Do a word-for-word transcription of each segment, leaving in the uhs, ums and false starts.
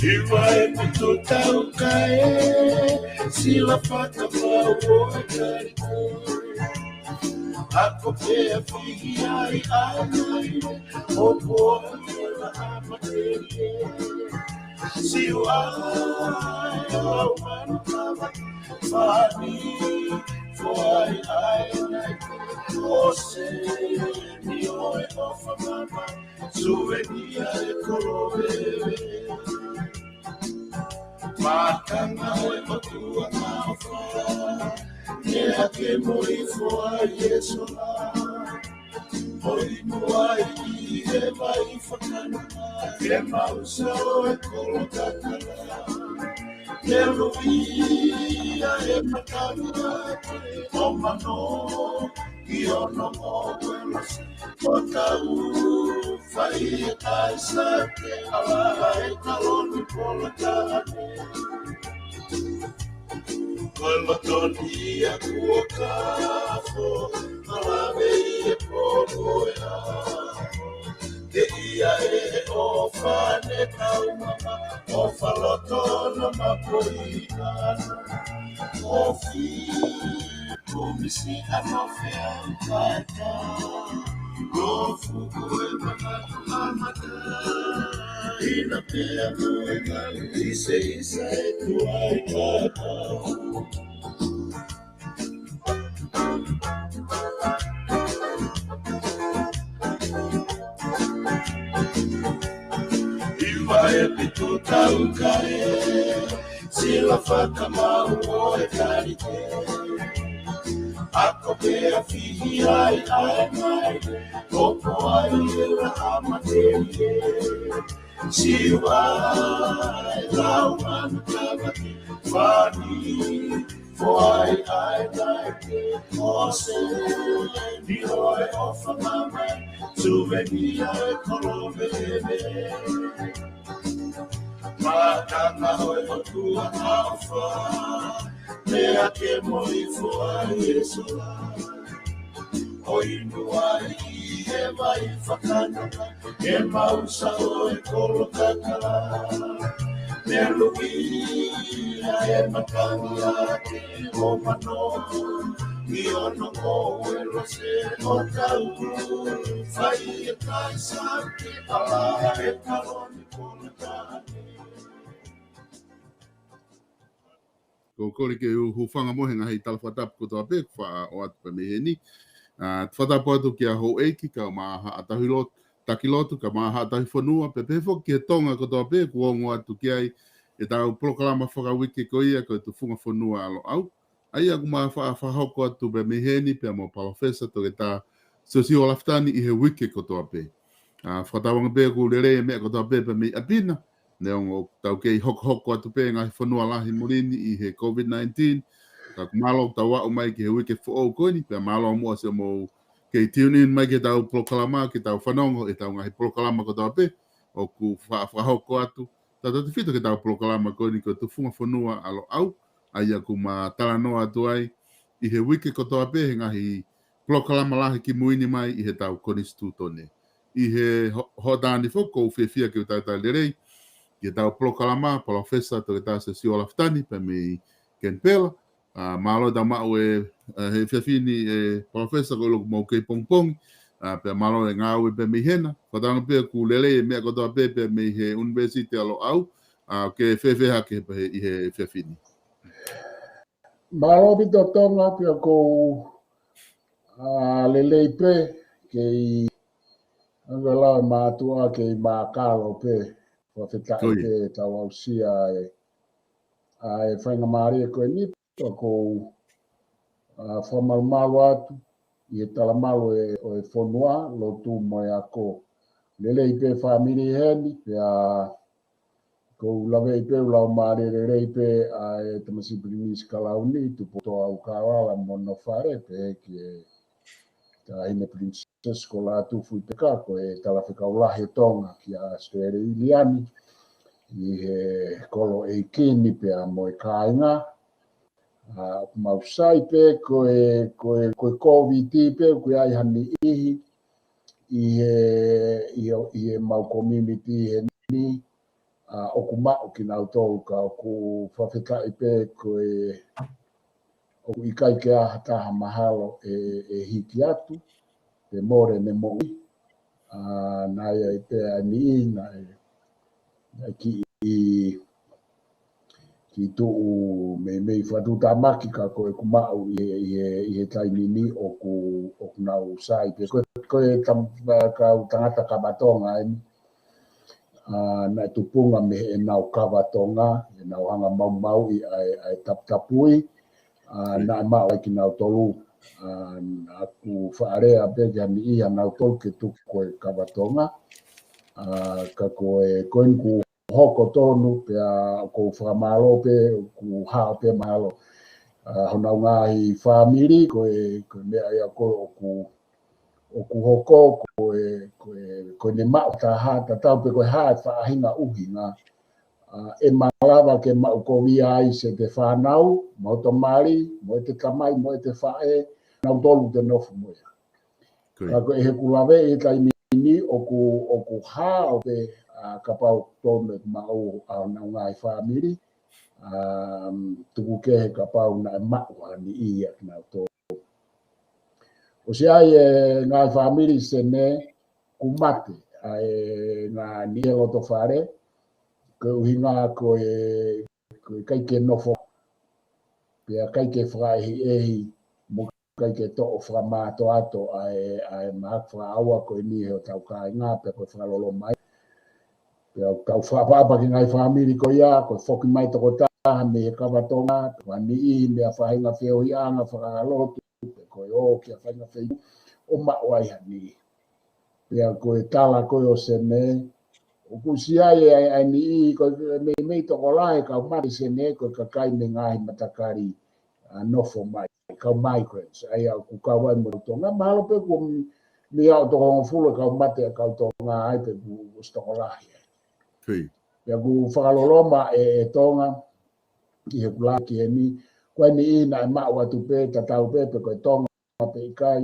Hiva ʻe fitu tau kae, sila fakapapau ʻo e kali. Ako pea fihi ai ai, ʻo puo ila a matelie. Siu ai au manu kava, fani, foai ai nai, ose, ni ʻo e ʻofa mama, suvenia e kolo veve. Mākanga ʻo e ʻOtua naʻa ʻofa, meʻa ke mo ifo ai e sola. ʻO inu ai ʻi he vai fakana, ke mausa ʻo e kolo kakala. Ke luia e makanga, ʻo mano, ki ono mo e lasi. ʻO tau fai e kai sake, ala e kaloni pola kane. Ko e matoni ia kuo kafo, malave ʻi he popo e ʻaho. Ke ʻi ai e ʻofa ne kau mama, ʻofa loto na mapoina. ʻOfi, kumisi ano fea kata. Ko fuku e maka amata. Ina pea mo e kali ise ise e tuai kata. Hiva ʻe fitu tau kae, sila fakapapau ʻo e kali. Ako pea fihi ai ai mai, ʻo puo ai ila a matelie. Siu ai lau manu kava, fani, foai ai nai ke ose, ni ʻo e ʻofa mama, suvenia e kolo veve. Mākanga ʻo e ʻOtua naʻa ʻofa, meʻa ke mo ifo ai e sola. ʻO inu ai ʻi he vai fakana, ke mausa ʻo e kolo kakala. Ke luia e makanga ke ʻo mano, ʻi ono mo e lasi ʻo tau. Fai e kai sake, ala e kaloni pola kane. Ko e kole ke u hūfanga mo e ngaahi tala fakatapu kotoa pē, kuo faʻa ʻoatu pē mei heni. ʻA, fakatapu atu kia houʻeiki, kae ʻumaʻā haʻa tauhi lotu, taki lotu, kae ʻumaʻā haʻa tauhi fonua, pea pehē foki ki he Tonga kotoa pē, kuo ongo atu ki ai, ʻetau polokalama fakauike ko ia, ko e Tufunga Fonua ʻa Loʻau. ʻA ia kuo ma faʻa fakahoko atu pē mei heni, pea mo Palōfesa Toketā Siosiua Lafitani ʻi he uike kotoa pē. ʻA, fakatauange pē ʻoku lelei e meʻa kotoa pē pē mei ʻapi na, neongo ʻoku tau kei hokohoko atu pē ngaahi fonua lahi muli ni ʻi he COVID nineteen. Ka ʻoku mālō ʻoku tau aʻu mai ki he uike foʻou ko eni, pea mālō muʻa siʻomou kei tune in mai ki heʻetau polokalama, ke tau fanongo ʻetau ngaahi polokalama kotoa pē ʻoku faʻa fakahoko atu. Tautautefito ki heʻetau polokalama ko eni ko e Tufunga Fonua ʻa Loʻau, ʻa ia kuo ma talanoa atu ai ʻi he uike kotoa pē he ngaahi polokalama lahi kimui ni mai ʻi heʻetau konisitūtone. ʻI he ho-, hoʻatā ni foki ʻoku ou fiefia ke u talitali lelei ki heʻetau polokalama, Palōfesa Toketā Siosiua Lafitani pē mei Kenipela. ʻA, mālō ʻetau maʻu e, ʻa, he efiafi ni e Palōfesa, ko e ʻilo ʻoku mou kei pongipongi, ʻa, pea mālō e ngāue pē mei hena. Fakatauange pē ʻoku lelei e meʻa kotoa pē pē mei he ʻUnivēsiti ʻa Loʻau, ʻa, ke fēfē hake pē he, ʻi he efiafi ni. Mālō ʻaupito Tonga, pea ʻoku ou, ʻa, lelei pē, kei anga lau e mātuʻa kei mākalo pē, fakafetaʻi Ko ia. pē tau aʻusia e, ʻa, e faingamālie ko eni, pea ʻoku ou, ʻa, fakamalumalu atu ʻi he talamalu e, ʻo e fonua, lotu mo e ako. Lelei pē fāmili heni, pea ʻoku ou laveʻi pē ʻoku laumālie lelei pē ʻa e Tamasiʻi Pilinisi Kalauni, Tupoutoʻa ʻUkālala mo hono fale, pehē ki he Taʻahine Pilinisesi ko Lātūfuipeka, ko e talafekau lahi ʻo Tonga kia ʻAositelēlia ni, ʻi he kolo ʻeiki ni pea mo e kāinga. ʻA, ʻoku mau sai pē ko e, ko e, ko e Kōviti pē, ʻoku ʻi ai ha niʻihi ʻi he, ʻi he, ʻi he mau community he ni, ʻa, ʻoku maʻu kinautolu ka ʻoku fakafetaʻi pē ko e ʻoku ʻikai ke ʻi ai ha taha mahalo ʻe, ʻe hiki atu, pe mole ʻene moʻui, ʻa, naʻe ʻi ai pē ʻa e niʻihi naʻe, naʻe kiʻi, kiʻi tuʻu meimei fakatuʻutāmaki ka ko ʻeku maʻu ʻi he, ʻi he, ʻi he taimi ni ʻoku, ʻoku nau sai pē. Ko e, ko e tam-, kau tangata kava Tonga eni, ʻa, naʻe tupunga mei heʻenau kava Tonga, ʻenau hanga maumauʻi ʻa e, ʻa e taputapui, ʻa, naʻe maʻu ai kinautolu, ʻa, ʻa ʻeku faʻa lea pē ki ha niʻihi ʻanautolu ke tuku ko e kava Tonga, ʻa, ka ko e, ko eni kuo hoko tonu pea ʻoku ou fakamālō pē, ʻoku hao pē mahalo, ʻa, honau ngaahi fāmili, ko e, ko e meʻa ia ko ē ʻoku ʻoku hoko ko e, ko e, ko ʻene maʻu taha, tatau pē ko e hā e faʻahinga ʻuhinga, ʻa, ʻe malava ke maʻu kovi ai siʻete fānau, mo hoto mali, mo ʻete tamai, mo ʻete faʻē, nautolu te nofo mo ia. Ka ko e heʻeku lave ʻi he taimi ni ʻoku, ʻoku hao pē, ʻa, kapau tonu ʻeku maʻu ʻa honau ngaahi fāmili, ʻa, tuku kehe kapau naʻe maʻu ha niʻihi ʻa kinautolu. ʻOsi ʻi ai e ngaahi fāmili Sene kuo mate ʻa e ngaahi niʻihi ʻi loto fale, ko e ʻuhinga ko e, ko e ʻikai ke nofo, pea ʻikai ke fakaʻehiʻehi, mo ʻikai ke toʻo fakamātoato ʻa e, ʻa e mahaki fakaʻauha ko eni ʻi hotau kāinga, pea ko e fakaloloma ia. Pea ʻoku tau fakaʻapaʻapa ki he ngaahi fāmili ko ia, ko e foki mai tokotaha mei he kava Tonga, pe ko ha niʻihi mei ha faʻahinga feohiʻanga fakalotu, pe ko e ō ki ha faʻahinga feituʻu ʻo maʻu ai ha niʻihi. Pea ko e tala ko ē ʻo Sene, ʻoku ʻosi ʻi ai e, e, e niʻihi, ko e meimei tokolahi e kau mate Sene, ko e kakai mei he ngaahi matakali, ʻa, nofo mai, kau migrants, ʻa ia ʻoku kau ai mo Tonga, mahalo pē kuo mei aʻu toko hongofulu e kau mate ʻa e kau Tonga ai pē kuo ʻosi tokolahi ai. Pea ʻoku fakaloloma e, e Tonga, ʻi heʻeku lave ki heni, ko e niʻihi naʻe maʻu atu pē, tatau pē, pe ko e Tonga pe ʻikai,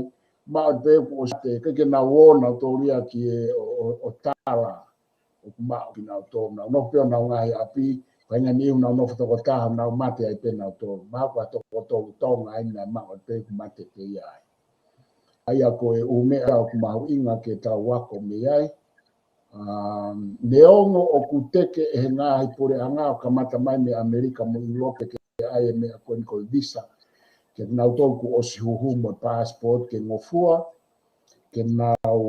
maʻu pē kuo ʻosi ʻikai ke nau ō nautolu ia ki he ʻo, ʻo, ʻo tala ʻoku maʻu kinautolu, nau nofo pē honau ngaahi ʻapi, faʻahinga niʻihi ʻoku nau nofo tokotaha, nau mate ai pē nautolu, mahalo ko ha toko tolu Tonga ai naʻe maʻu pē kuo mate pē ia ai. ʻA ia ko e ʻū meʻa ʻoku mahuʻinga ke tau ako mei ai, ʻa, neongo ʻoku teke ʻe he ngaahi puleʻanga ʻo kamata mai mei ʻAmelika mo ʻIulope ke ʻai e meʻa ko eni ko e visa, ke nautolu kuo ʻosi huhu mo e passport ke ngofua, ke nau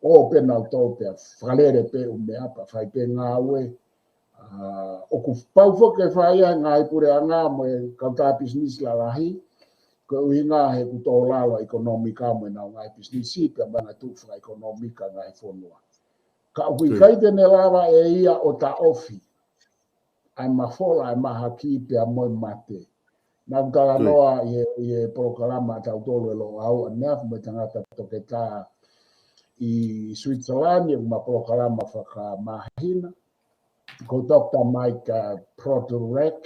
ō pē nautolu pea fakalele pē ʻū meʻa pea fai pē ngāue, ʻa, ʻoku pau foki ke fai ʻe he ngaahi puleʻanga mo e kautaha pisinisi lalahi, ko e ʻuhinga he ʻoku tō lalo ʻa e ʻekonōmika mo ʻenau ngaahi pisinisi, pea mo e ngaahi tuʻu fakaʻekonōmika ngaahi fonua. Ka ʻoku ʻikai te ne lava ʻe ia ʻo taʻofi ʻa e mafola ʻa e mahaki pea mo e mate. Naʻá ku talanoa ʻi he, ʻi he polokalama ʻa tautolu ʻe Loʻau ʻaneafi mo e tangata toketā ʻi Switzerland, ʻi heʻema polokalama fakamāhina, ko Doctor Mike, uh, Proturek.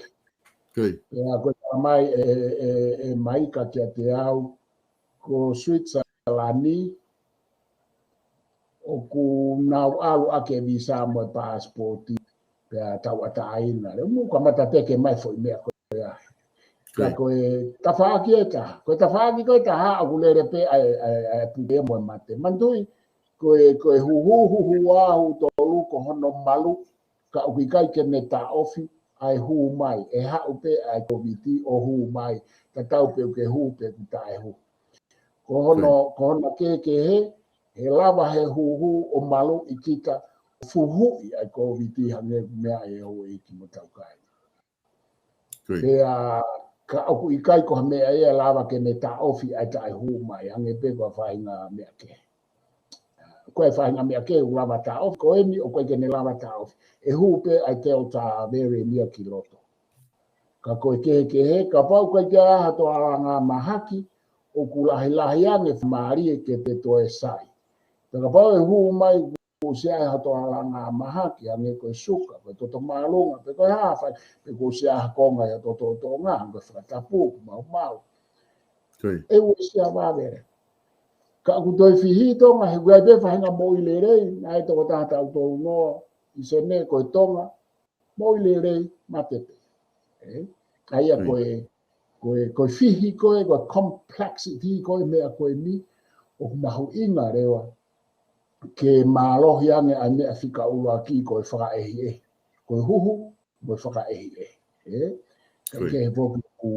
Pea ko e talamai ʻe, ʻe, ʻe Maika kiate au, ko Switzerland ʻoku nau ʻalu ʻaki e visa mo e passport pea tauʻatāina. Lele mo kamata teke mai foʻi meʻa ko ia. Ka ko e tafaʻaki ʻe taha. Ko e tafaʻaki ko ē ʻe taha ʻoku lele pē ʻa e, ʻa e, ʻa e puke mo e mate. Manatuʻi, ko e, ko e huhu, huhu ʻaho tolu ko hono malu, ka ʻoku ʻikai ke ne taʻofi ʻa e hū mai, ʻe haʻu pē ʻa e Kōviti ʻo hū mai, tatau pē ʻoku ke hū pe ʻoku taʻehū. Ko hono, ko hono kehekehe, he lava he huhu ʻo maluʻi kita, fuhuʻi ʻa e Kōviti hangē ko e meʻa ʻe houʻeiki mo taukai. Pea ka ʻoku ʻikai ko ha meʻa ia ʻe lava ke ne taʻofi ʻa e taʻehū mai, hangē pē ko e faʻahinga meʻa kehe. Ko e faʻahinga meʻa kehe ʻoku lava taʻofi, ko eni ʻoku ʻikai ke ne lava taʻofi. ʻE hū pē ʻa e Delta variant ia ki loto. Ka ko e kehekehe, kapau ʻoku ʻikai ke ʻi ai ha toe alanga mahaki, ʻoku lahilahi ange faingamālie ke te toe sai. Pea kapau ʻe hū mai kuo ʻosi ʻi ai ha toe alanga mahaki, hangē ko e suka, ko e toto māʻolunga, pe ko e hā fai, pe kuo ʻosi ʻi ai ha konga ʻi ho toʻotoʻonga, hangē ko e fakatapu, maumau. ʻE uesia vave. Ka ʻoku toe fihi Tonga, he ʻoku ʻi ai pē faʻahinga moʻui lelei, naʻe tokotaha taʻu tolu noa ʻi Senē, ko e Tonga, moʻui lelei, mate pē. Ē? Ka ia ko e, ko e, ko e fihi ko ē, ko e complexity ko ē meʻa ko eni, ʻoku mahuʻinga leva ke mālohi ange ʻa e meʻa fika ʻuluaki ko e fakaʻehiʻehi. Ko e huhu, mo e fakaʻehiʻehi. Ē? Ka ʻi ai pē foki ʻoku,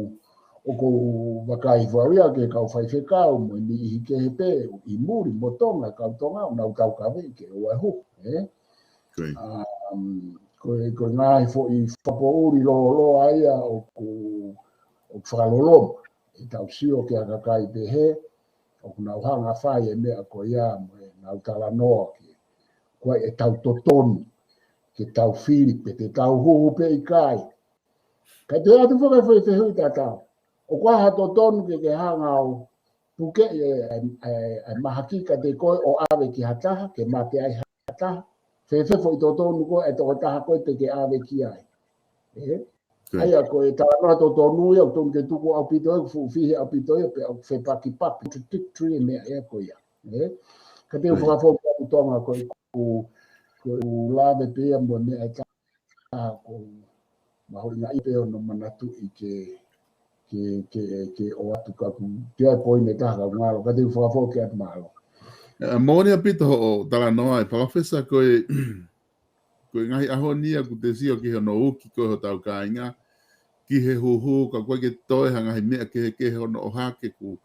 ʻoku ou vakai hifo au ia ki he kau faifekau, mo e niʻihi kehe pē, ʻi muli, mo Tonga, kau Tonga, ʻoku nau taukaveʻi ke ʻoua ʻe huhu. Ē? Um, ko e, ko e ngaahi foʻi fakapoʻuli lōloa ia ʻoku, ʻoku fakaloloma. ʻEtau sio ki ha kakai pehē, ʻoku nau hanga fai e meʻa ko ia mo ʻenau talanoa ki ai, ko e ʻetau totonu ke tau fili pe te tau huhu pe ʻikai. Ka te atu foki e foʻi fehuʻi tatau. ʻOku ʻi ai ha totonu ke ke hanga ʻo puke e, e, e, e mahaki kiate koe ʻo ʻave ki ha taha, ke mate ai ha taha. Fēfē foʻi totonu ko ē ʻa e tokotaha ko ē te ke ʻave ki ai. Ē? ʻA ia ko e talanoa totonu ia, ʻoku tonu ke tuku ʻaupito ē, fuʻu fihi ʻaupito ia, pea ʻoku fepakipaki, contradictory e meʻa ia ko ia. Ē? Ka te u fakafou ki ʻapi Tonga ko e ʻoku, ko e ʻoku lave pē ia mo e meʻa ʻe taha ʻoku mahuʻinga ʻi pē hono manatuʻi ke, ke, ke, ke ʻoatu ka ʻoku ʻi ai e poini ʻe taha ka ngalo, ka te u fakafou ki ʻapi Malo. Ē, moʻoni ʻaupito hoʻo talanoa ʻe Palōfesa ko e, ko e ngaahi ʻaho ni ia ʻoku te sio ki hono uki ko ē hotau kāinga, ki he huhu, ka ʻoku ʻikai ke toe ha ngaahi meʻa kehekehe hono ʻohake ʻoku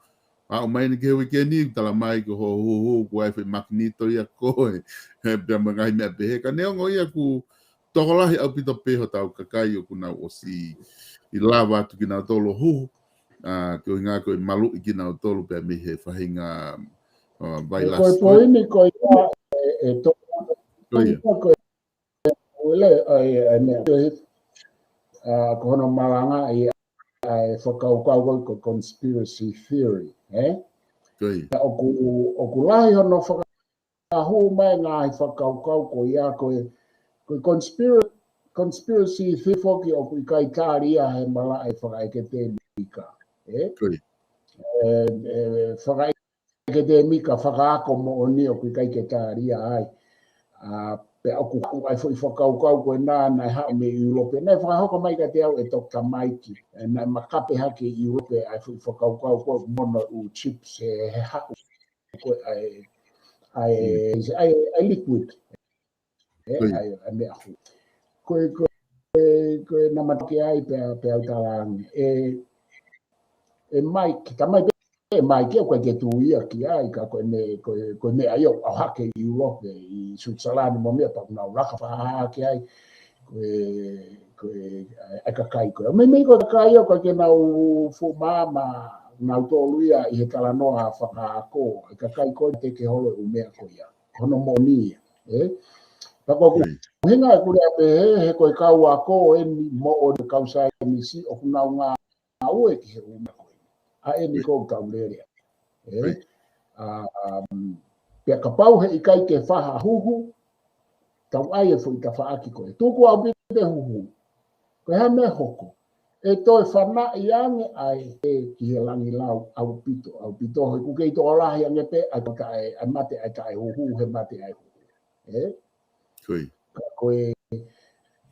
aʻu mai eni ki he uike ni, tala mai ko hoʻo huhu, ʻoku ʻi ai e foʻi makinito ia ko ē, ē, pea mo e ngaahi meʻa pehē. Ka neongo ia ʻoku tokolahi ʻaupito pē hotau kakai ʻoku nau ʻosi ʻi lava atu kinautolu ʻo huhu, ʻa, ko e ʻuhinga ko e maluʻi kinautolu pea mei he faʻahinga, ʻa, vailasi ko ē. Ko e poini ko ia, ē, ʻe to-, ko ia. Ko e, ʻo le, ʻa, ʻa, ʻa, meʻa, ʻa, ko hono malanga ʻi ʻa e fakakaukau ko e conspiracy theory, ē? Ko ia. Ka ʻoku, ʻoku lahi hono fakahū mai ngaahi fakakaukau ko ia ko e, ko e conspira-, conspiracy theory foki ʻoku ʻikai tali ia he malaʻe fakaʻeketemika, ē? Ko ia. Ē, ē, fakaʻe-, ʻeketemika fakaako moʻoni ʻoku ʻikai ke tali ia ai. ʻA, pea ʻoku haʻu ai foʻi fakakaukau ko ē naʻe haʻu mei ʻIulope. Naʻe fakahoko mai kiate au ʻe Doctor Mike. Ē, naʻe makape hake ʻi ʻIulope ʻa e foʻi fakakaukau ko ē mono ʻū chips he, he haʻu ko ē ʻa e, ʻa e, ʻa e, ʻa e liquid. Ē, ko ia. ʻA e, ʻa e meʻa hu. Ko e, ko e, ko e naʻa mou toki ʻai pea, pea u tala ange. Ē, ē Mike, tamai pē ē Mike, ʻoku ʻikai ke tui ia ki ai, ka ko e meʻa, ko e, ko e meʻa ia ʻoku ʻalu hake ʻi ʻIulope, ʻi Suitiselani mo e meʻa pea ʻoku nau laka fakahā ki ai. Ko e, ko e, ʻa e, ʻa e kakai ko ē. Meimei ko e kakai ia ʻoku ʻikai ke nau fuʻu maama, nautolu ia ʻi he talanoa fakaako, ʻa e kakai ko ē te ke holo ʻū meʻa ko ia. Ko hono moʻoni ia, ē? Pea ko e ʻuhinga ʻeku lea pehē, he ko e kau ako eni mo e kau saienisi ʻoku nau ngāue ki he ʻū meʻa ko ē. ʻA eni ko ʻetau lele. Ē? ʻA, um, pea kapau he ʻikai ke faʻa huhu, tau ʻai e foʻi tafaʻaki ko ē. Tuku ʻaupito e huhu. Ko e hā e meʻa ʻe hoko? ʻE toe fanaʻi ange ʻa e hē ki he langilau ʻaupito, ʻaupito, he ʻoku kei tokolahi ange pē ʻa e taʻe, ʻa e mate ʻa e taʻehuhu, he mate ʻa e huhu. Ē? Ko ia. Ka ko e,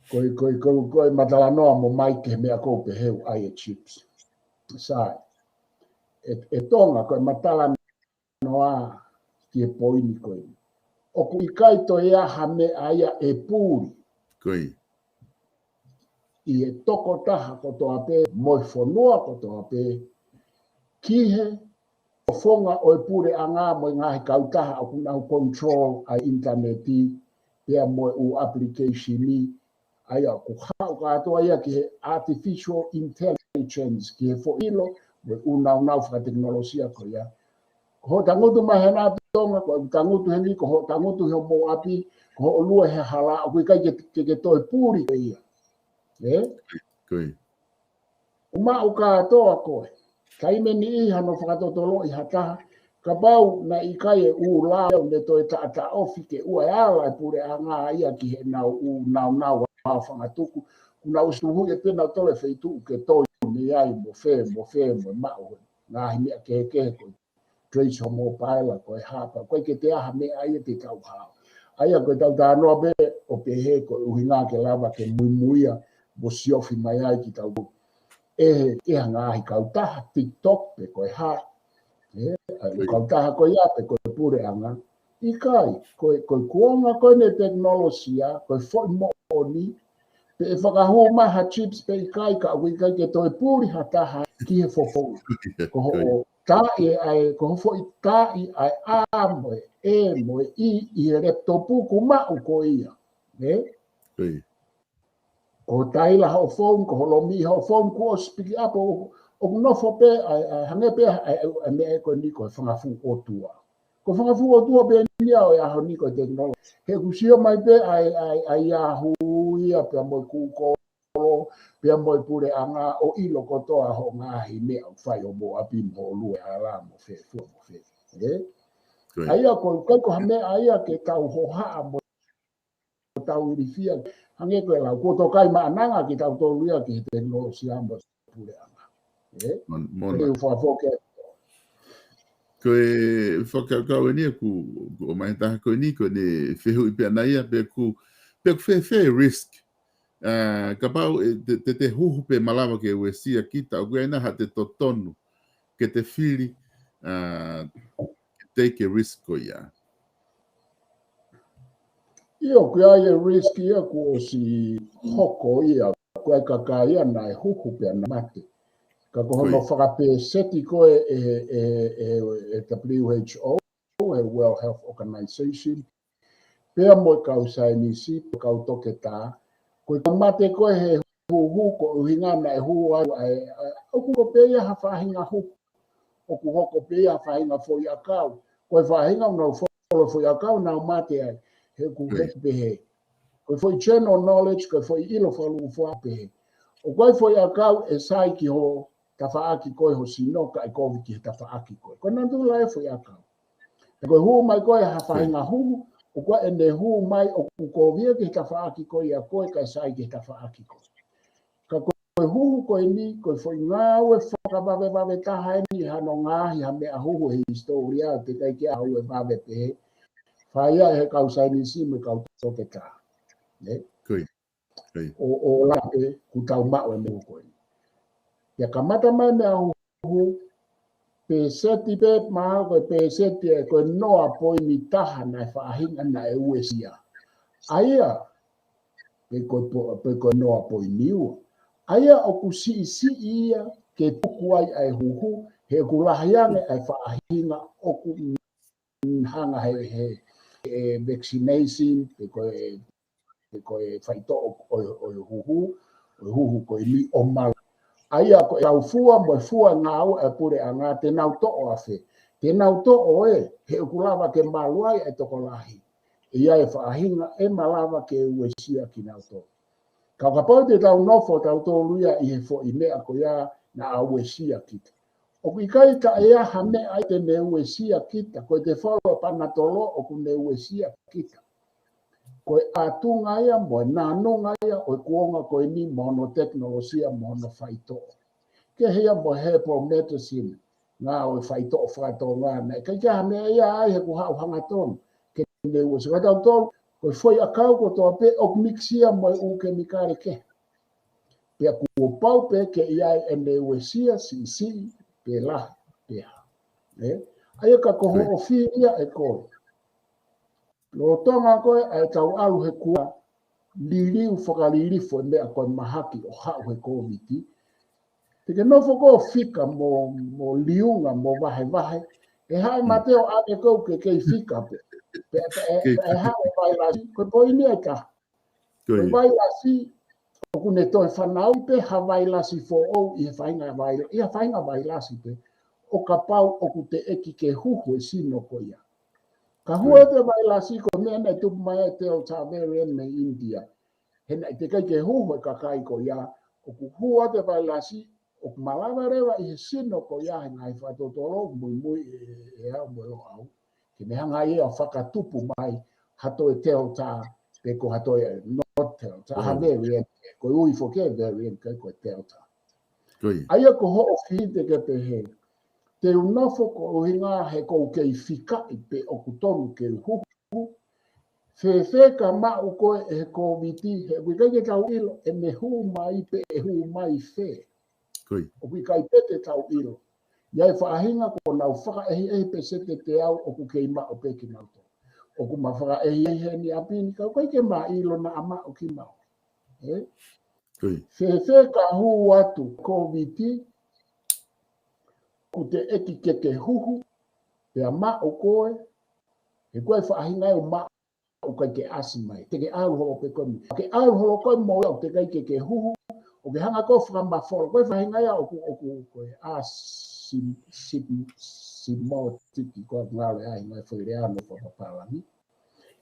ko e, ko e, ko e, ko e matalanoa mo Mike he meʻa ko ē pehē ʻoku ʻai e chips. Sai. ʻE, ʻe Tonga, ko e matala noa ki he poini ko ē. ʻOku ʻikai toe ʻi ai ha meʻa ia ʻe puli. Ko ia. ʻI he tokotaha kotoa pē, mo e fonua kotoa pē, ki he fofonga ʻo e puleʻanga mo e ngaahi kautaha ʻoku nau control ʻa e ʻinitaneti, pea mo e ʻū application, ʻa ia ʻoku haʻu kātoa ia ki he artificial intelligence, ki he foʻi ʻilo, mo e ʻū naunau fakatekinolosia ko ia. Ko hoʻo tangutu mai hena Tonga, ko hoʻo tangutu heni, ko hoʻo tangutu he mo ʻapi, ko hoʻo lue he hala, ʻoku ʻikai ke, ke, ke toe puli ko ia. Ē? Ko ia. ʻOku maʻu kātoa koe. Taimi ʻe niʻihi hano fakatotoloʻi ha taha, kapau naʻe ʻikai e ʻū lao ne toe taʻataʻofi ke ʻoua ʻe ala e puleʻanga ia ki heʻenau ʻū naunau ʻa fangatuku, kuo nau ʻosi tuhuʻi ʻe pē nautolu e feituʻu ke toe mei ai mo fē, mo fē, mo maʻu he ngaahi meʻa kehekehe ko ē. trace ho mobile, ko e hā pē, ʻoku ʻikai ke toe ʻi ai ha meʻa ia te tau hao. ʻA ia ko e tau talanoa pē ʻo pehē ko e ʻuhinga ke lava ke muimuia mo siofi mai ai kitautolu ʻe he, ʻe he ngaahi kautaha TikTok pe ko e hā. ʻE, ʻa e kautaha ko ia pe ko e puleʻanga. ʻIkai, ko e, ko e kuonga ko eni e tekinolosia, ko e foʻi moʻoni, pe ʻe fakahū mai ha chips pe ʻikai, ka ʻoku ʻikai ke toe puli ha taha ki he fofou. Ko hoʻo taaʻi ʻa e, ko hoʻo foʻi taaʻi ʻa e A mo e E mo e I ʻi he laptop ʻoku maʻu ko ia. ʻE? Ko e taila hoʻo phone, ko hoʻo lomiʻi hoʻo phone, kuo ʻosi pick up, ʻo, ʻoku nofo pē, ʻa e, ʻa e, hangē pē, ʻa e, ʻa e, ʻa e meʻa ko eni ko e fanga fuʻu ʻotua. Ko e fanga fuʻu ʻotua pē eni ia ʻo e ʻaho ni ko e tekinolosia. He ʻoku sio mai pē ʻa e, ʻa e, ʻa e Yahoo ia, pea mo e Google, pea mo e puleʻanga ʻo ʻilo kotoa hoʻo ngaahi meʻa ʻoku fai ʻi hoʻo ʻapi mo hoʻo lue hala mo fē fua mo fē. ʻE? ʻA ia ko, ʻikai ko ha meʻa ia ke tau hohaʻa mo tau ilifia. Hangē ko e lau, kuo toki maʻananga kitautolu ia ki he tekinolosia mo e puleʻanga. ʻE? Mo, mo Pea na. ʻOku fakafoki. Ko e fakakaukau eni ʻoku, ʻoku ʻomai taha ko eni, ko ʻene fehuʻi pē ʻana ia, pe ʻoku, pe ʻoku fēfē e risk. ʻA, kapau ʻe, te, te, te huhu pē malava ke uesia kita, ʻoku ʻi ai nai haʻate totonu ke te fili, ʻa, ke take e risk ko ia. ʻIo, ʻoku ʻi ai e risk ia kuo ʻosi hoko ia, ʻoku ʻi ai e kakai ia naʻe huhu pea naʻe mate. Ka ko hono fakapēseti ko ē ʻe, ʻe, ʻe, ʻe W H O, ʻe World Health Organization, pea mo e kau saienisi, pea mo e kau toketā, ko e kau mate ko ē he huhu ko e ʻuhinga naʻe huhu ai, ʻa e, ʻa e, ʻoku hoko pē ia ha faʻahinga huhu. ʻOku hoko pē ia ha faʻahinga foʻiʻakau. Ko e faʻahinga ʻoku nau folo foʻiʻakau, nau mate ai. He ʻoku heki pehē. Ko e foʻi general knowledge, ko e foʻi ʻilo fakalūkufua pehē. ʻOku ʻi ai foʻiʻakau ʻe sai ki ho tafaʻaki ko ē ho sino, kae kovi ki he tafaʻaki ko ē. Ko e natula e foʻiʻakau. He ko e hū mai ko ē ha faʻahinga huhu, ʻoku ʻi ai ʻene hū mai ʻoku kovi ia ki he tafaʻaki ko ia ko ē, kae sai ki he tafaʻaki ko ē. Ka ko e huhu ko eni, ko e foʻi ngāue fakavavevave taha eni, hano ngaahi ha meʻa huhu he hisitōlia, ʻoku teʻeki ai ke ʻi ai ha ʻe vave pehē. Fai ia ʻe he kau saienisi mo e kau toketā. Ne? Ko ia. Ko ia. ʻO, ʻo lava pē kuo tau maʻu e meʻa ko eni. Pea kamata mai meʻa huhu, pēseti pē, mahalo ko e pēseti ʻe ko e noa poini taha naʻe faʻahinga naʻe uesia. ʻA ia, pe ko e po-, pe ko e noa poini ua. ʻA ia ʻoku siʻisiʻi ia ke tuku ai ʻa e huhu, he ʻoku lahi ange ʻa e faʻahinga ʻoku hanga he, he, he vaccination, pe ko e, pe ko e faitoʻo ʻo, ʻo e huhu, ʻo e huhu ko eni ʻo malu. ʻA ia ko e lau fua mo e fua ngāue ʻa e puleʻanga te nau toʻo ʻafē. Te nau toʻo ē, he ʻoku lava ke malu ai ʻa e tokolahi. ʻE ʻi ai e faʻahinga ʻe malava ke uesia kinautolu. Ka kapau te tau nofo tautolu ia ʻi he foʻi meʻa ko ia naʻa uesia kita. ʻOku ʻikai taʻe ʻi ai ha meʻa ia te ne uesia kita, ko e tefalo panatolo ʻoku ne uesia kita. Ko e ʻatunga ia mo e nanunga ia ʻo e kuonga ko eni mo hono tekinolosia mo hono faitoʻo. Kehe ia mo e herbal medicine, ngāue faitoʻo faka-Tonga, naʻe ʻikai ke ʻi ai ha meʻa ia ai he kuo haʻu hangatonu ke ne uesia. Ko tautolu, ko e foʻiʻakau kotoa pē ʻoku mix ia mo e ʻū kemikale kehe. Pea kuo pau pē ke ʻi ai ʻene uesia siʻisiʻi pe lahi pe hā. ʻE? ʻA ia ka ko hoʻo fili ia ʻe koe. Lolotonga ko ē ʻa e tau ʻalu he kuonga liliu fakalilifu e meʻa ko e mahaki ʻo haʻu he Kōviti. Te ke nofo ʻo fika mo, mo liunga mo vahevahe. ʻE haʻu e mate ʻo ʻave koe ke kei fika pē. Pea, pea, pea ʻe haʻu e vailasi, ko e poini ʻe taha. Ko e vailasi, ʻoku ne toe fanauʻi pē ha vailasi foʻou ʻi he faʻahinga vaila-, ʻi ha faʻahinga vailasi pē. ʻO kapau ʻoku teʻeki ke huhu e sino ko ia. Ka hū atu e vailasi ko e meʻa naʻe tupu mai e Delta variant mei ʻInitia. He naʻe teʻeki ai ke huhu e kakai ko ia, ʻoku hū atu e vailasi, ʻoku malava leva ʻi he sino ko ia he ngaahi fakatotolo, muimui ʻe, ʻe au mo Loʻau. Ke ne hanga ia ʻo fakatupu mai ha toe Delta, pe ko ha toe not Delta, ha variant, ko e ui foki e variant ko e Delta. ʻA ia ko hoʻo fili te ke pehē. Te u nofo ko e ʻuhinga he ʻoku ou kei fikaʻi pe ʻoku tonu ke u huhu. Fēfē ka maʻu koe ʻe he Kōviti, he ʻoku ʻikai ke tau ʻilo ʻene hū mai pe ʻe hū mai fē. ʻOku ʻikai pē te tau ʻilo. ʻI ai e faʻahinga kuo nau fakaʻehiʻehi pē sete te au ʻoku kei maʻu pē kinautolu. ʻOku ma fakaʻehiʻehi heni ʻapi ni ka ʻoku ʻikai ke ma ʻilo naʻa maʻu kimautolu. Ē? Fēfē ka hū atu Kōviti, ʻoku teʻeki ke ke huhu, pea maʻu koe, he ko e faʻahinga ʻoku maʻu ʻoku ʻikai ke ʻasi mai, te ke ʻalu holo pē koe mo. Ke ʻalu holo koe mo ia ʻoku teʻeki ke ke huhu, ʻoku ke hanga koe ʻo fakamafola, ko e faʻahinga ia ʻoku, ʻoku, ko e ʻasi, si, si mo tiki ko e ngalo e ai ngai foʻi lea mo fakapālangi.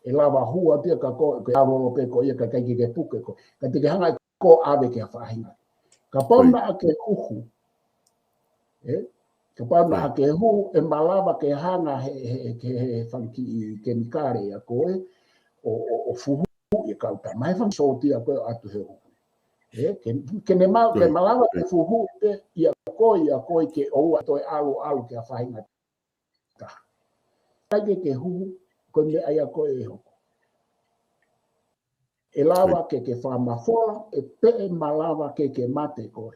ʻE lava hū atu ia ka ko, ke ʻalu holo pē koe ia ka ʻikai ke ke puke koe. Ka te ke hanga ʻe koe ʻo ʻave ki ha faʻahinga. Kapau naʻa ke huhu. Ē? Kapau naʻa ke huhu, ʻe malava ke hanga he, he, he, he, he fanga kiʻi kemikale ʻia koe, ʻo, ʻo, ʻo fuhu ʻi he kau tama, he fanga sōtia ko ē ʻo ʻatu he huhu. Ē? Ke, ke ne ma, ke malava ke fuhu pē ʻia koe, ʻia koe ke ʻoua toe ʻalu, ʻalu ki ha faʻahinga taha. ʻIkai ke ke huhu, ko e meʻa ia ko ē ʻe hoko. ʻE lava ke ke fakamafola, ʻe pe ʻe malava ke ke mate koe.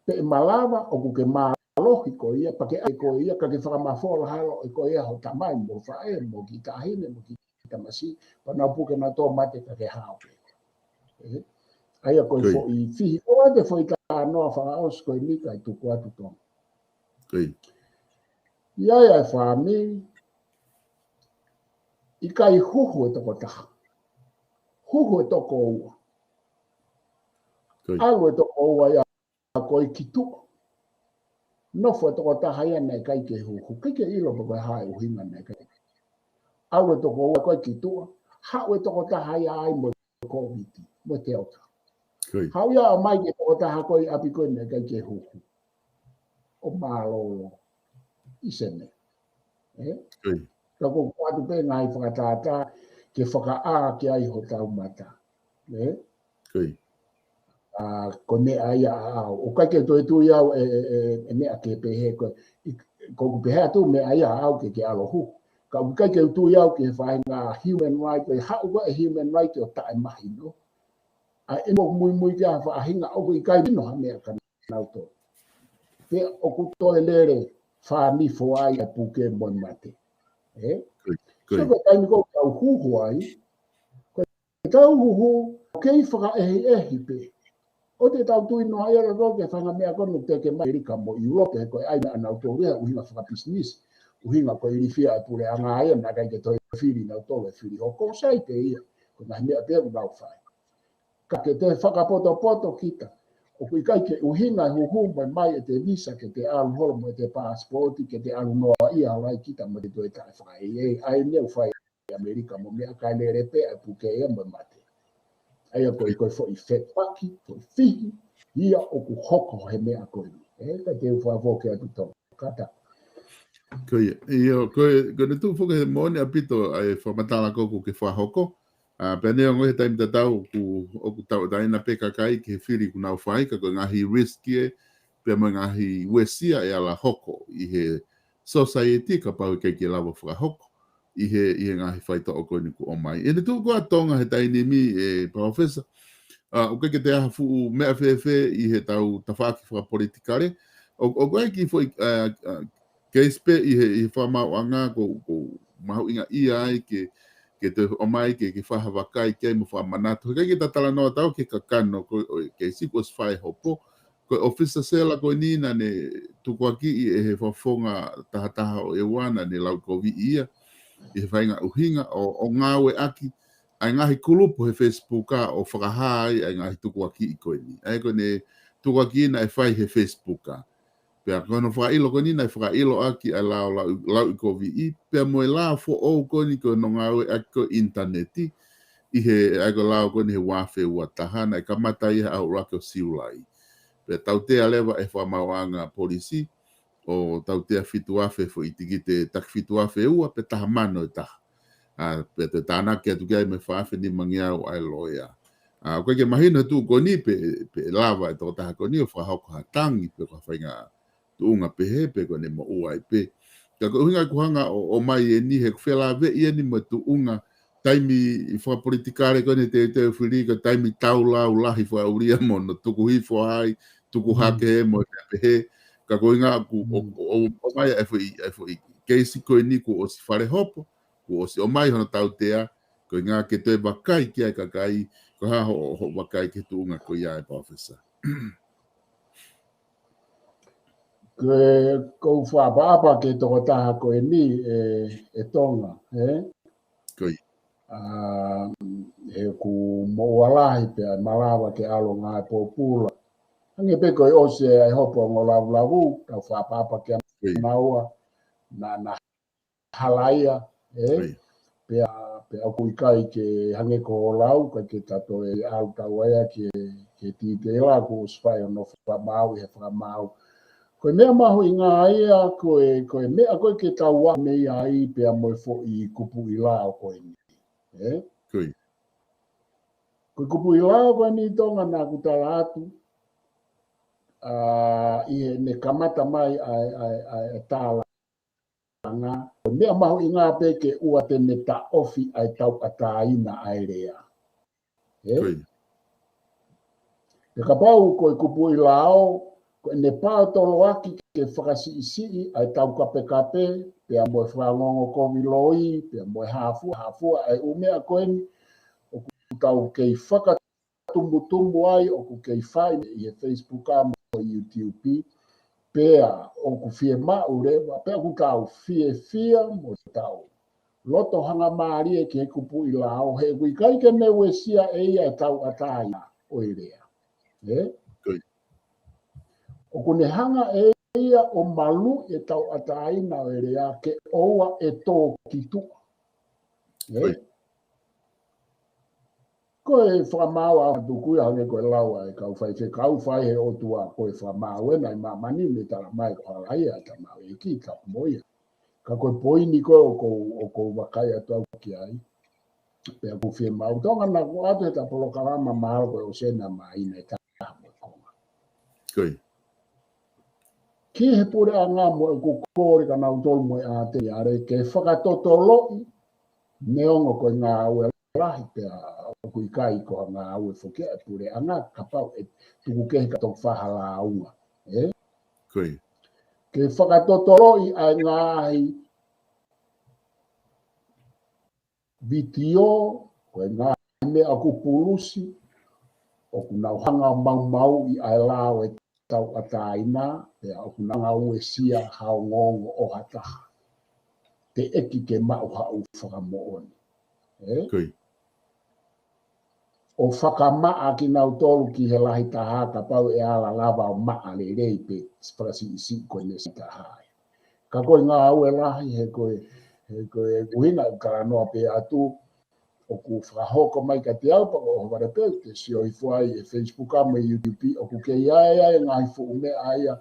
Pe ʻe malava ʻoku ke mālohi ko ia, pea ke ʻai ko ia, ka ke fakamafola halo ʻe ko ia ho tamai, mo faʻē, mo kiʻi taʻahine, mo kiʻi tamasiʻi, pea nau puke nautolu mate ka ke hao pē. Ē? ʻA ia ko e foʻi fihi, ʻoua te foʻi talanoa fakaʻosi ko eni kae tuku atu Tonga. ʻI ai e fāmili, ʻikai huhu e tokotaha. Huhu e tokoua. ʻAlu e tokoua ia ko ē ki tuʻa. Nofo e tokotaha ia naʻe ʻikai ke huhu. ʻIkai ke ʻilo pe ko e hā e ʻuhinga naʻe ʻikai. ʻAlu e tokoua ko ē ki tuʻa. Haʻu e tokotaha ia ai mo e Kōviti, mo e Teota. Haʻu ia ʻo ʻomai ki he tokotaha ko ē ʻi ʻapi ko ē naʻe ʻikai ke huhu. ʻO mālōlō ʻi Senē. Ē? Ka ko ʻeku ʻoatu pē ngaahi fakatātā ke fakaʻā ki ai hotau mata. Ē? ʻA, ko e meʻa ia ʻaʻau. ʻOku ʻikai ke toe tui au ʻe, ʻe, ʻe, ʻe meʻa ke pehē ko e, ʻoku pehē atu meʻa ia ʻaʻau ke, ke ʻalu ʻo huhu. Ka ʻoku ʻikai ke u tui au ki he faʻahinga human right, ko e haʻu ko ē human right ʻo taʻemahino. ʻA ē mo muimui ki ha faʻahinga ʻoku ʻikai mahino ha meʻa kia nautolu. Pea ʻoku toe lele fānifo ai ʻa e puke mo e mate. Ē? So ko e taimi ko ē tau huhu ai, ko e tau huhu, kei fakaʻehiʻehi pē. ʻOua te tau tui noa ia ʻo lele ki he faʻahinga meʻa ko ē ʻoku teke mai ʻAmelika mo ʻIulope, ko e ʻai meʻa nautolu ia ʻuhinga fakapisinisi, ʻuhinga ko e ilifia e puleʻanga ia, naʻe ʻikai ke toe fili nautolu e fili hoko sai pē ia. Ko e ngaahi meʻa pē ʻoku nau fai. Ka ke te fakapotopoto kita. ʻOku ʻikai ke ʻuhinga e huhu mai mai ʻete visa, ke te ʻalu holo mo ʻete passport, ke te ʻalu noa ia ʻo ʻai kita mo te toe taʻe fakaʻeiʻei, ʻa ē naʻe fai ʻi ʻAmelika mo meʻa kae lele pē ʻa e puke ia mo e mate. ʻA ia ko e, ko e foʻi fepaki, foʻi fihi, ia ʻoku hoko he meʻa ko eni. Ē, ka te u fakafoki atu Tonga. Kātaki. Ko ia, ʻio, ko e, ko ʻene tuʻu foki he moʻoni ʻaupito ʻa e fakamatala ko ē ʻoku ke fakahoko. ʻA, pea neongo he taimi tatau ʻoku, ʻoku tauʻatāina pē kakai ki he fili ʻoku nau fai, ka ko e ngaahi risk ē, pea mo e ngaahi uesia ʻe ala hoko ʻi he society kapau ʻe ʻikai ke lava fakahoko ʻi he, ʻi he ngaahi faitoʻo ko eni kuo ʻomai. ʻEne tuʻu ko ē ʻa Tonga he taimi ni, ē, Palōfesa, ʻa, ʻoku ʻikai ke toe ʻi ai ha fuʻu meʻa fēfē ʻi heʻetau tafaʻaki fakapolitikale. ʻO, ʻoku ʻi ai e kiʻi foʻi, ʻa, ʻa, case pē ʻi he, ʻi he fakamaauʻanga ʻoku, ʻoku mahuʻinga ia ai ke, ke toe ʻomai ke, ke fakavakai ki ai mo fakamanatu. He ʻikai ke ta talanoa atu ki he kakano ko ē ʻo e case kuo ʻosi fai hopo. Ko e ʻōfisa sela ko eni naʻa ne tukuakiʻi ʻe he fakafofonga tahataha ʻo ʻEua naʻa ne lauʻikoviʻi ia ʻi he faʻahinga ʻuhinga ʻo, ʻo ngāueʻaki ʻa e ngaahi kulupu he Facebook ʻo fakahā ai ʻa e ngaahi tukuakiʻi ko eni. ʻA ia ko ʻene tukuakiʻi naʻe fai he Facebook. Pea ko hono fakaʻilo ko eni naʻe fakaʻiloʻaki ʻa e lao lauʻi, lauʻikoviʻi, pea mo e lao foʻou ko eni ko hono ngāueʻaki ko ē ʻinitaneti, ʻi he, ʻa ia ko e lao ko eni he ua afe ua taha, naʻe kamata ia he ʻaho ʻuluaki ʻo Siulai. Pea tautea leva ʻe he fakamaauʻanga polisi, ʻo tautea fitu afe foʻi tikite taki fitu afe ua, pea taha mano e taha. ʻA, pea toe tānaki atu ki ai mo e fā afe nimangeau ʻa e loea. ʻA, ʻoku ʻikai ke mahino he tuʻu ko eni pe, pe lava e tokotaha ko eni ʻo fakahoko ha tangi pe ko ha faʻahinga tuʻunga pehē pe ko ʻene moʻua ai pē. Ka ko e ʻuhinga ʻeku hanga ʻo, ʻomai eni he ʻoku felāveʻi eni mo e tuʻunga taimi fakapolitikale ko eni teuteu fili, ko e taimi taulau lahi fakaʻulia mo hono tuku hifo ai, tuku hake mo e meʻa pehē. Ka ko e ʻuhinga ʻoku, ʻo, ʻo, ʻo, ʻomai e foʻi, e foʻi keisi ko eni kuo ʻosi fale hopo, kuo ʻosi ʻomai hono tautea, ko e ʻuhinga ke toe vakai ki ai e kakai, ko e hā hoʻo, hoʻo vakai ki he tuʻunga ko ia ʻe Palōfesa. Ko e, ʻoku ou fakaʻapaʻapa ki he tokotaha ko eni ē, ʻe Tonga, ē? Ko ia. ʻA, he ʻoku moʻua lahi pea ʻe malava ke ʻalu ʻo ngāue pōpula. Hangē pē ko e ʻosi e hopo ongo lavulavu, tau fakaʻapaʻapa kia naua, naʻa na halaia, ē? Ko ia. Pea, pea ʻoku ʻikai ke hangē ko hoʻo lau, ʻikai ke ta toe ʻalu taua ia ki he, ki he tīteila, kuo ʻosi fai hono fakamaau ʻi he fakamaau. Ko e meʻa mahuʻinga ia, ko e, ko e meʻa ko ē ke tau ʻā mei ai pea mo e foʻi kupuʻi lao ko eni. Ē? Ko ia. Ko e kupuʻi lao ko eni Tonga naʻa ku tala atu, ʻa, ʻi heʻene kamata mai ʻa e, ʻa e, ʻa e, ʻa e tālanga, ko e meʻa mahuʻinga pē ke ʻoua te ne taʻofi ʻa e tauʻatāina ʻa e lea. Ē? Ko ia. Pea kapau ko e kupuʻi lao, ko ʻene paotoloaki ke fakasiʻisiʻi ʻa e taukapekape, pea mo e fakaongoongo kovi loi, pea mo e hāfua, hāfua ʻa e ʻū meʻa ko eni, ʻoku tau kei fakatumutumu ai, ʻoku kei fai ʻi he Facebook ʻa mo e YouTube, pea ʻoku fiemaʻu leva, pea ʻoku tau fiefia mo tau loto hangamālie ki he kupuʻi lao, he ʻoku ʻikai ke ne uesia ʻe ia e tauʻatāina ʻo e lea. Ē? Ko ia. ʻOku ne hanga ʻe ia ʻo maluʻi e tauʻatāina ʻo e lea ke ʻoua ʻe tō ki tuʻa. Ē? Ko ia. Ko e fakamaau ʻa Tukuia hangē ko e lau ʻa e kau faifekau, fai he ʻOtua ko e fakamaau ena ʻi māmani, ne tala mai ko halaia ʻa e tamaioʻeiki, tapu mo ia. Ka ko e poini ko ē ʻoku ou, ʻoku ou vakai atu au ki ai. Pea ʻoku fiemaʻu Tonga naʻa ku ʻoatu heʻeta polokalama mahalo ko e ʻosi ena māhina ʻe taha mo e konga. Ko ia. Ki he puleʻanga mo ʻeku kole kia nautolu mo e ʻAteliale ke fakatotoloʻi, neongo ko e ngāue lahi pea ʻoku ʻikai ko ha ngāue foki ʻa e puleʻanga kapau ʻe tuku kehe ka toki fai ha lāunga. Ē? Ko ia. Ke fakatotoloʻi ʻa e ngaahi vitiō, ko e ngaahi meʻa ʻoku pulusi, ʻoku nau hanga ʻo maumauʻi ʻa e lao ʻo e tauʻatāina, pea ʻoku nau hanga ʻo uesia ha ongoongo ʻo ha taha. Teʻeki ke maʻu haʻo fakamoʻoni. Ē? Ko ia. ʻO fakamaʻa kinautolu ki he lahi taha kapau ʻe ala lava ʻo maʻa lelei pe fakasiʻisiʻi ko ʻene siʻi taha. Ka ko e ngāue lahi he ko e, he ko e ʻuhinga ʻeku talanoa pē atu, ʻoku fakahoko mai kiate au pea ko ʻOhovale pē te sio hifo ai ʻi he Facebook ʻa mo e YouTube ʻoku kei ʻi ai ʻa e ngaahi fuʻu meʻa ia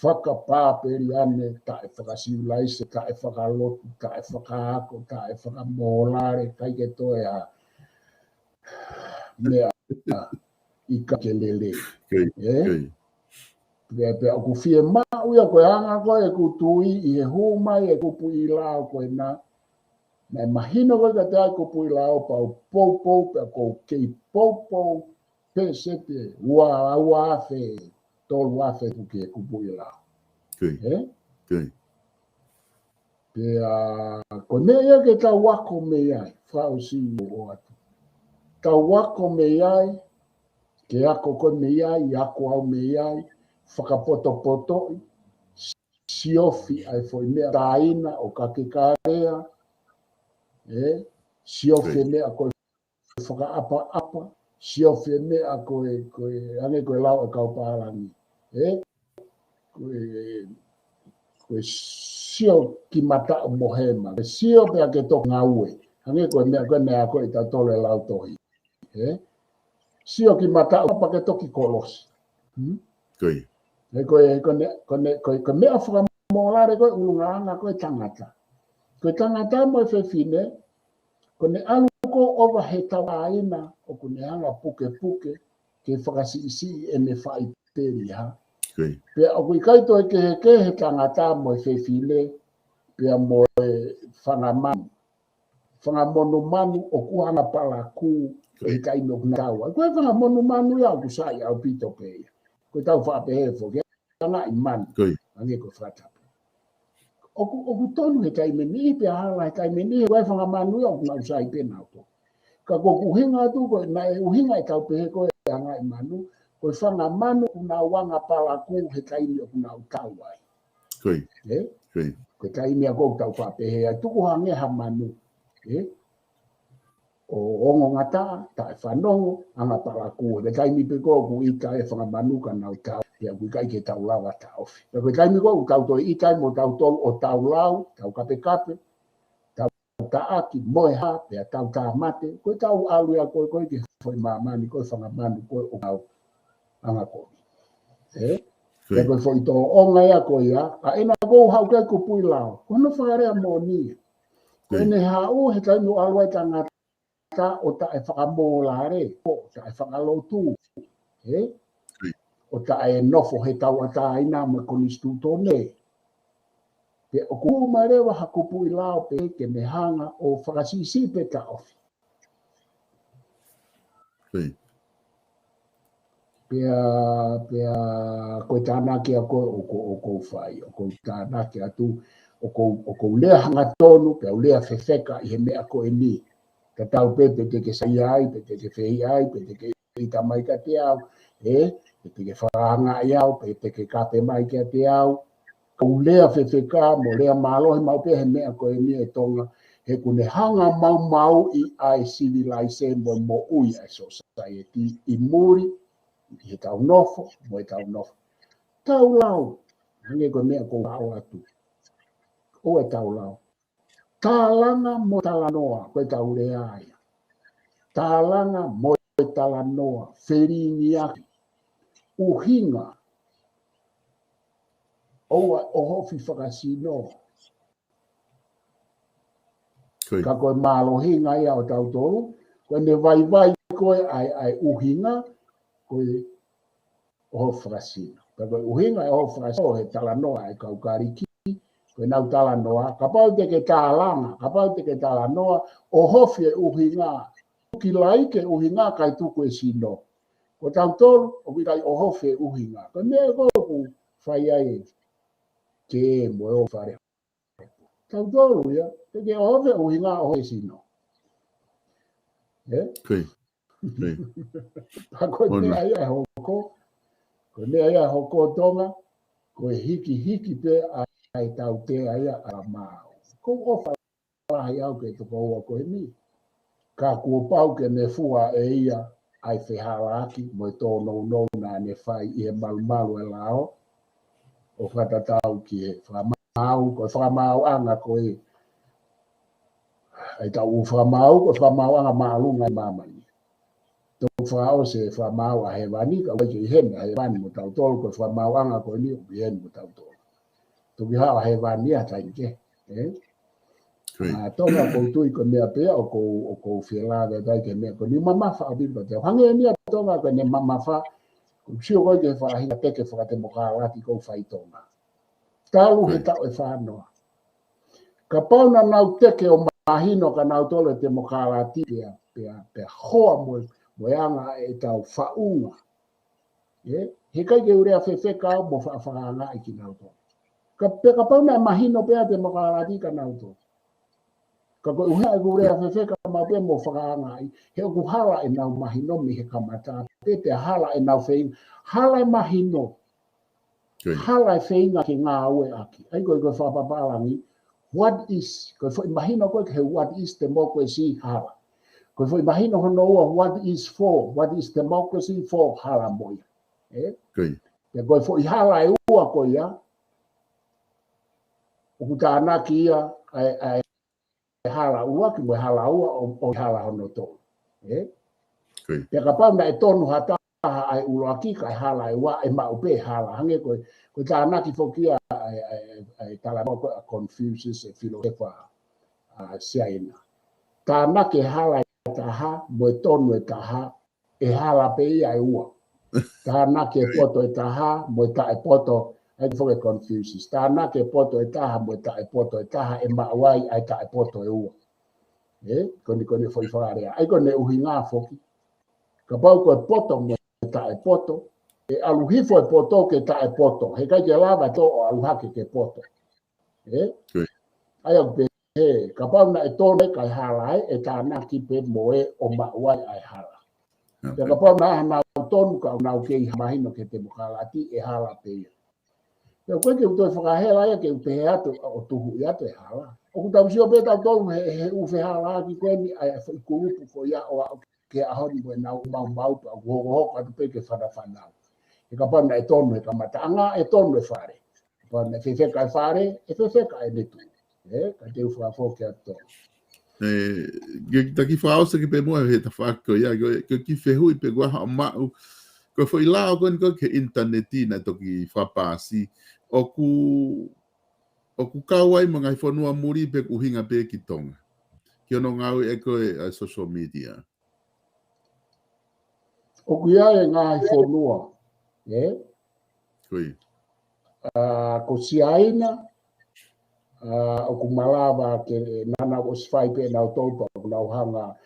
fakapāpeliane, taʻefakasivilaise, taʻefakalotu, taʻefakaako, taʻefakamōlale, ʻikai ke toe ʻa e meʻa ʻikai ke lelei. Ko ia, ē? Ko ia. Pea, pea ʻoku fiemaʻu ia ko e anga ko ē ʻeku tui ʻi he hū mai e kupuʻi lao ko ena, naʻe mahino ko ē kiate au e kupuʻi lao pea u poupou, pea ʻoku ou kei poupou, peseti ua, ua afe, tolu afe ʻoku ki he kupuʻi lao. Ko ia. Ē? Ko ia. Pea, ko e meʻa ia ke tau ako mei ai, fakaʻosi ʻo ʻoatu. Tau ako mei ai, ke ako koe mei ai, ako au mei ai, fakapotopotoʻi, siofi ʻa e foʻi meʻa tāina ʻo ka ke kalea, ē, siofi e meʻa ko e fakaʻapaʻapa, siofi e meʻa ko e, ko e, hangē ko e lau ʻa e kau pālangi. Ē? Ko e, ko e sio ki mataʻu mo hema. Ko e sio pea ke toki ngaue. Hangē ko e meʻa ko ē naʻe ako ʻe tautolu e lautohi. Ē? Sio ki mataʻu pea ke toki kolosi. Hmm? Ko ia. He ko e, ko ʻene, ko ʻene, ko e, ko e meʻa fakamōlale ko e ʻulungaanga ko e tangata. Ko e tangata mo e fefine, ko ʻene ʻalu ko ē ʻo ʻova he tauʻatāina, ʻoku ne hanga pukepuke, ke fakasiʻisiʻi ʻene faʻiteliha. Pea ʻoku ʻikai toe kehekehe tangata mo e fefine, pea mo e fanga manu. Fanga monumanu ʻoku anga palakū ʻi he taimi ʻoku nau tau ai. Ko e fanga monumanu ia ʻoku sai ʻaupito pē ia. Ko e tau faʻa pehē foki, anga ʻi manu. Ange ko e fakatapu. ʻOku, ʻoku tonu he taimi ni, pea hala he taimi ni, ko e fanga manu ia ʻoku nau sai pē nau tō. Ka ko ʻeku ʻuhinga atu ko e, naʻe ʻuhinga e tau pehē ko e anga ʻi manu, ko e fanga manu ʻoku nau anga palakū he taimi ʻoku nau tau ai. Ko e taimi ʻoku tau faʻa pehē ai, tuku hangē ha manu. ʻO ongo ngataʻa, taʻe fanongo, anga palakū. He taimi pē ko ē ʻoku ʻita e fanga manu ka nau tau, pea ʻoku ʻikai ke tau lava taʻofi. Pea ko e taimi ko ē ʻoku tau toe ʻita ai mo tau tau ʻo tau lau, tau kapekape, tau taʻaki, mo e hā, pea tau tāmate, ko e tau ʻalu ia ko e ko e ki he foʻi māmani, ko e fanga manu ko ē ʻoku nau anga kovi. Pea ko e foʻi tōʻonga ia ko ia, ʻa ena ko e haʻu ki ai Kupuʻi Lao, ko hono fakalea moʻoni. Ko ʻene haʻu he taimi ʻoku ʻalu ai tangata ʻo taʻe fakamōlale, ʻo taʻe fakalotu, ʻo taʻe nofo he tauʻatāina mo e konisitūtone. Pea ʻoku ʻuma leva ha Kupuʻi Lao pē ke ne hanga ʻo fakasiʻisiʻi pē taʻofi. Pea, pea, ko e tānaki ʻa ko ē ʻoku, ʻoku ou fai, ʻoku ou tānaki atu, ʻoku ou, ʻoku ou lea hangatonu, pea u lea fefeka ʻi he meʻa ko eni. Tatau pē pe te ke sai ai, pe te ke fehiʻa ai, pe te ke ʻita mai kiate au, ē, pe te ke fakaangaʻi au, pe te ke kape mai kiate au. ʻOku ou lea fefeka, mo lea mālohi maʻu pē he meʻa ko eni ʻe Tonga, he ʻoku ne hanga maumauʻi ʻa e sivilaise mo e moʻui ʻa e sōsaieti ʻi muli, ʻi he tau nofo, mo e tau nofo. Tau lau, hangē ko e meʻa ʻoku ou ʻaʻo atu. ʻO e tau lau. Tālanga mo talanoa, ko e tau lea ia. Tālanga mo e talanoa, felingiʻaki. ʻUhinga, ʻoua ʻe ʻohofi fakasino. Ka ko e mālohinga ia ʻo tautolu, ko ʻene vaivai ko ē ʻa e, ʻa e ʻuhinga, ko e ʻohofi fakasino. Pea ko e ʻuhinga e ʻohofi fakasino he talanoa e kau Kalisi, ko ʻenau talanoa, kapau te ke tālanga, kapau te ke talanoa, ʻohofi e ʻuhinga, tuki laiki e ʻuhinga kae tuku e sino. Ko tautolu, ʻoku ʻikai ʻohofi e ʻuhinga. Ko e meʻa ko ē ʻoku fai ai e ke mo e ʻo fale. Tautolu ia, te ke ʻohofi e ʻuhinga ʻohofi e sino. Ē? Pea ko e meʻa ia ʻe hoko, ko e meʻa ia ʻe hoko Tonga, ko e hikihiki pē ʻa e tautea ia ʻa Maau. ʻOku ou ʻofa lahi au ki he tokoua ko eni. Ka kuo pau ke ne fua ʻe ia ʻa e fehālaaki mo e tōnounou naʻa ne fai ʻi he malumalu e lao. ʻO fakatatau ki he fakamaau, ko e fakamaauʻanga ko e ʻa e tau fakamaau, ko e fakamaauʻanga māʻolunga ʻi māmani. Toki fakaʻosi e fakamaau ʻa hēvani, ka ʻoku ʻikai ke ʻi heni ʻa hēvani mo tautolu, ko e fakamaauʻanga ko eni ʻoku ʻi heni mo tautolu. Toki haʻu ʻa hēvani ʻa taimi kehe, ē? ʻA Tonga ʻoku ou tui ko e meʻa pē ia ʻoku ou, ʻoku ou fie lave atu ai ki he meʻa ko eni mamafa ʻaupito pea te u hangē ni ʻa Tonga ko ʻene mamafa, ʻoku ou sio ko ē ki he faʻahinga teke fakatemokalati ʻoku fai ʻi Tonga. Talu he taʻu ʻe fānoa. Kapau naʻa nau teke ʻo mahino kia nautolu e temokalati pea, pea, pea hoa mo, mo e anga e tau faʻunga. Ē, he ʻikai ke u lea fefeka au mo faʻa fakaangaʻi kinautolu. Ka, pea kapau naʻe mahino pē ʻa e temokalati kia nautolu. Ka ko e ʻuhinga ʻeku lea fefeka maʻu pē mo fakaangaʻi, he ʻoku hala ʻenau mahino mei he kamata, pea, pea hala ʻenau feinga, hala e mahino. Hala e feinga ke ngāueʻaki. ʻA ia ko e, ko e fakapapālangi, what is, ko e foʻi mahino ko ē ki he what is democracy hala. Ko e foʻi mahino hono ua, what is for, what is democracy for hala mo ia. Ē? Pea ko e foʻi hala ʻe ua ko ia, ʻoku tānaki ia, ʻa e, ʻa e hala ua ki mo e hala ua ʻo, ʻo hala hono tolu. Ē? Pea kapau naʻe tonu ha taha ʻa e ʻuluaki kae hala e ua ʻe maʻu pē hala. Hangē ko e, ko e tānaki foki ʻa e, ʻa e, ʻa e talanoa ko ē ʻa Confucius e filosefa ʻa Siaina. Tānaki e hala ʻe taha, mo e tonu e taha, ʻe hala pē ia ʻe ua. Tānaki e poto ʻe taha mo e taʻepoto, ʻai ke foki e confuses. Tānaki e poto ʻe taha mo e taʻepoto ʻe taha, ʻe maʻu ai ʻa e taʻepoto ʻe ua. Ē, ko eni, ko eni e foʻi fakalea. ʻAi ko eni e ʻuhinga foki. Kapau ko e poto mo e taʻepoto, ʻe ʻalu hifo e poto ki he taʻepoto. Heʻikai ke lava ʻo ʻalu hake ki he poto. Ē? ʻAi ʻoku pehē, kapau naʻe tonu e kae hala ē, ʻe tānaki pē mo ē ʻo maʻu ai ʻa e hala. Pea kapau naʻa nau tonu ka nau kei mahino ki he temokalati, ʻe hala pē ia. Pea ʻoku ʻikai ke u toe fakahela ia ke u pehē atu ʻo tuhuʻi atu e hala. ʻOku tau sio pē tautolu he, he ʻū fehalaaki ko eni ʻa e foʻi kulupu ko ia ʻo aʻu ki he ʻaho ni mo ʻenau maumau pea ʻoku hokohoko atu pē ke fanafanau. He kapau naʻe tonu he kamataʻanga, ʻe tonu e fale. Kapau naʻe fefeka e fale, ʻe fefeka ʻene tuʻi. Ē, ka te u fakafoki atu. Ē, ke taki fakaʻosi ki pē muʻa he tafaʻaki ko ia, ko, ko e kiʻi fehuʻi pē kuo u maʻu. Ko e foʻi lao ko eni ko ē ki he ʻinitaneti naʻe toki fakapaasi. ʻOku, ʻoku kau ai mo e ngaahi fonua muli pe ʻoku ʻuhinga pē ki Tonga. Ki hono ngāueʻaki ko ē ʻa e social media. ʻOku ʻi ai e ngaahi fonua, ē? Ko ia. ʻA, ko Siaina, ʻa, ʻoku malava ke naʻa nau ʻosi fai pē ʻenau topa, ʻoku nau hanga.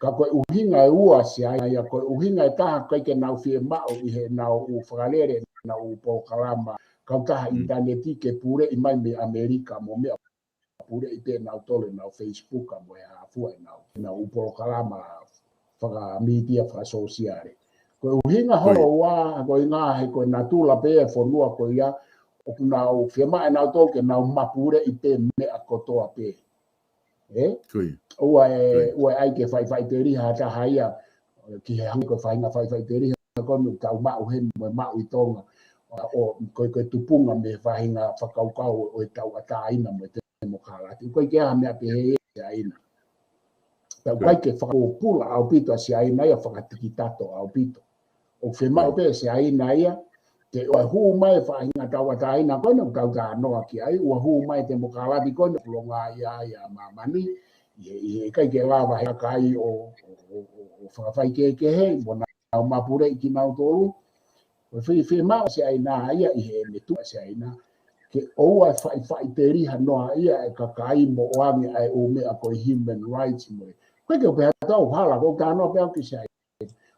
Ka ko e ʻuhinga ʻe ua Siaina ia, ko e ʻuhinga ʻe taha ʻikai ke nau fiemaʻu ʻi heʻenau ʻū fakalele, ʻenau ʻū polokalama, kautaha ʻinitaneti ke puleʻi mai mei ʻAmelika mo meʻa puleʻi pē ʻenautolu ʻenau Facebook mo e hā fua ʻenau, ʻenau ʻū polokalama fakamītia fakasōsiale. Ko e ʻuhinga holo ua, ko e ʻuhinga he ko e natula pē e fonua ko ia, ʻoku nau fiemaʻu ʻenautolu ke nau mapuleʻi pē meʻa kotoa pē. Ē? ʻOua ʻe, ʻoua ʻe ʻai ke faʻifaʻiteliha ha taha ia, ki he hangē ko e faʻahinga faʻifaʻiteliha ko eni ʻoku tau maʻu heni mo e maʻu ʻi Tonga, ʻo, ʻo, ko e, ko e tupunga mei he faʻahinga fakakaukau ʻo e tauʻatāina mo e temokalati. ʻOku ʻikai ke ʻi ai ha meʻa pehē ia ʻi Siaina. Pea ʻoku ʻikai ke fakapōpula ʻaupito ʻa Siaina ia, fakatikitato ʻaupito. ʻOku fiemaʻu pē ʻe Siaina ia, ke ʻoua ʻe hū mai e faʻahinga tauʻatāina ko eni ʻoku tau talanoa ki ai, ʻoua ʻe hū mai e temokalati ko eni ʻoku longaʻia ai ʻa māmani, ʻi he, ʻi he ʻikai ke lava he kakai ʻo, ʻo, ʻo, ʻo, ʻo fakafaikehekehe, mo nau mapuleʻi kinautolu. Ko e fie, fiemaʻu ʻa Siaina ia ʻi heʻene tuʻa ʻa Siaina, ke ʻoua ʻe faʻifaʻiteliha noa ia e kakai mo ʻoange ʻa e ʻū meʻa ko e human rights mo e. ʻOku ʻikai ke u pehē atu au hala, ʻoku ou talanoa pē au ki Siaina.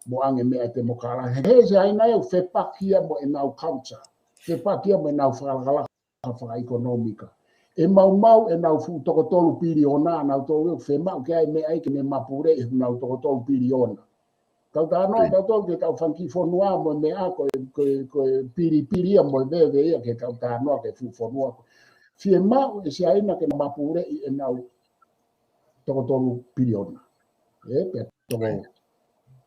Mo ʻange meʻa e temokalati. He Siaina ia ʻoku fepaki ia mo ʻenau culture. Fepaki ia mo ʻenau fakalakalaka fakaʻekonōmika. ʻE maumau ʻenau fuʻu toko tolu piliona, ʻanautolu ʻoku fiemaʻu ke ʻi ai e meʻa ia ke ne mapuleʻi honau toko tolu piliona. Tau talanoa tautolu ki heʻetau fanga kiʻi fonua mo e meʻa ko e, ko e, ko e pilipili ia mo e veve ia ki heʻetau talanoa ki he fuʻu fonua. Fiemaʻu ʻe Siaina ke mapuleʻi ʻenau toko tolu piliona. Ē, pea toko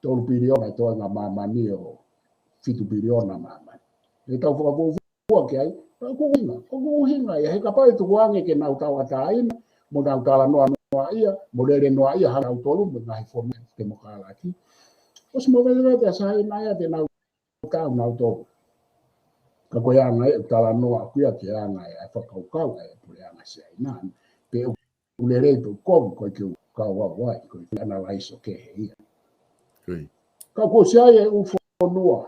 tolu piliona e toenga māmani ʻo fitu piliona māmani. ʻE tau fakafuofua ki ai, pea ʻoku ʻuhinga, ʻoku ʻuhinga ia, he kapau ʻe tukuange ke nau tauʻatāina, mo nau talanoa noaʻia, mo lele noaʻia, hangē ko kinautolu mo e ngaahi fonua temokalati. ʻOsi mo vele vele pea Siaina ia te nau tau nautolu. Ka ko e anga ia ʻoku talanoa ʻaku ia ki he anga ʻa e fakakaukau ʻa e puleʻanga Siaina. Pe ʻoku lelei pe ʻoku kovi, ʻoku ʻikai ke u kau au ai, ko e analyze ʻo kehe ia. Ka kuo ʻosi ʻi ai e ʻū fonua,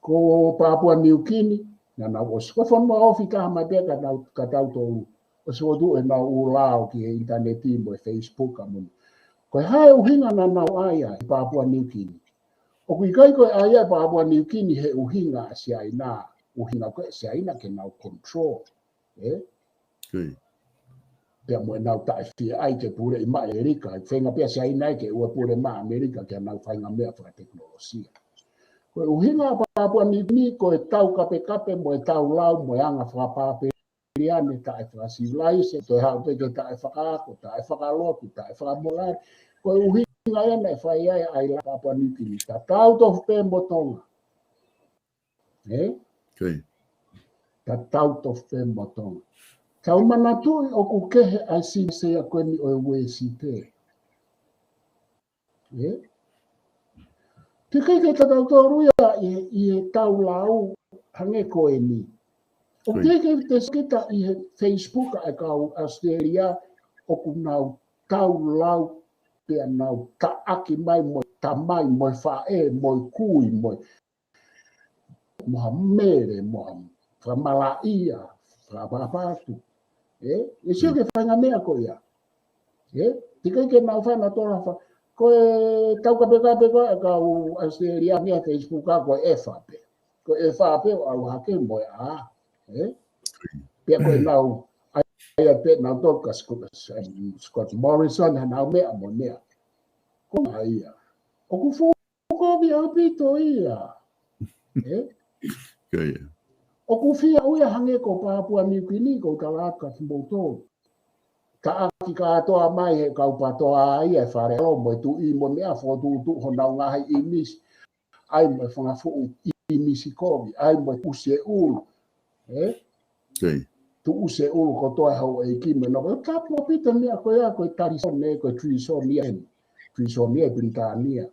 ko Papua New Guinea, naʻa nau ʻosi, ko e fonua ofi taha mai pē ka nau, ka tautolu, ʻosi fotu ʻenau ʻū lao ki he ʻinitaneti mo e Facebook a moni. Ko e hā e ʻuhinga naʻa nau ʻai ai ʻi Papua New Guinea? ʻOku ʻikai ko e ʻai ʻa Papua New Guinea he ʻuhinga ʻa Siaina, ʻuhinga ko ē ʻa Siaina ke nau control. Ē? Pea mo ʻenau taʻefieʻai ke puleʻi mai ʻAmelika, feinga pē ʻa Siaina ia ke ʻoua ʻe pule mai ʻAmelika ki heʻenau faʻahinga meʻa fakatekinolosia. Ko e ʻuhinga ʻa Papua New Guinea, ko e tau kapekape mo e tau lau mo e anga fakapapeliane taʻefakasivilaise, toe haʻu pē ki he taʻefakaako, taʻefakalotu, taʻefakamolali. Ko e ʻuhinga ia naʻe fai ai ʻa e ʻai ʻa Papua New Guinea. Tatau tofu pē mo Tonga. Ē? Tatau tofu pē mo Tonga. Tau manatuʻi ʻoku kehe ʻa e sivilaise ia ko eni ʻo e Uēsite. Ē? Teʻeki ke tau tolu ia ʻi, ʻi he tau lau hangē ko eni. ʻOku teʻeki ke te kita ʻi he Facebook ʻa e kau Australia ʻoku nau tau lau pea nau taʻaki mai mo e tamai, mo e faʻē, mo e kui, mo e mo ha mele, mo ha fakamalaʻia, fakapapatu. Ē? ʻE sio ki he faʻahinga meʻa ko ia. Ē? Teʻeki ke nau fai ha tōlafa. Ko e tau kapekape ko ē kau ʻAositelēlia mei he Facebook ko e F A P. Ko e F A P ʻo ʻalu hake mo e A. Ē? Pea ko e nau, ʻai atu pē nau tō ka Scott, Scott Morrison, hanau meʻa mo meʻa. Ko ia. ʻOku fuʻu kovi ʻaupito ia. Ē? Ko ia. ʻOku fie ʻalu ia hangē ko Papua New Guinea, ko e tala atu kia kimoutolu. Taʻaki kātoa mai he kau PTOA ia e Fale ʻAlo mo e tuʻi mo e meʻa, fokotuʻutuʻu honau ngaahi ʻīmisi. ʻAi mo e fanga fuʻu ʻīmisi kovi, ʻai mo e tuʻusi e ʻulu. Ē? Ko ia. Tuʻusi e ʻulu kotoa e houʻeiki mo e nofo. Tapu ʻaupito e meʻa ko ia, ko e talisone, ko e trisomia eni. Trisomia ʻi Pilitānia.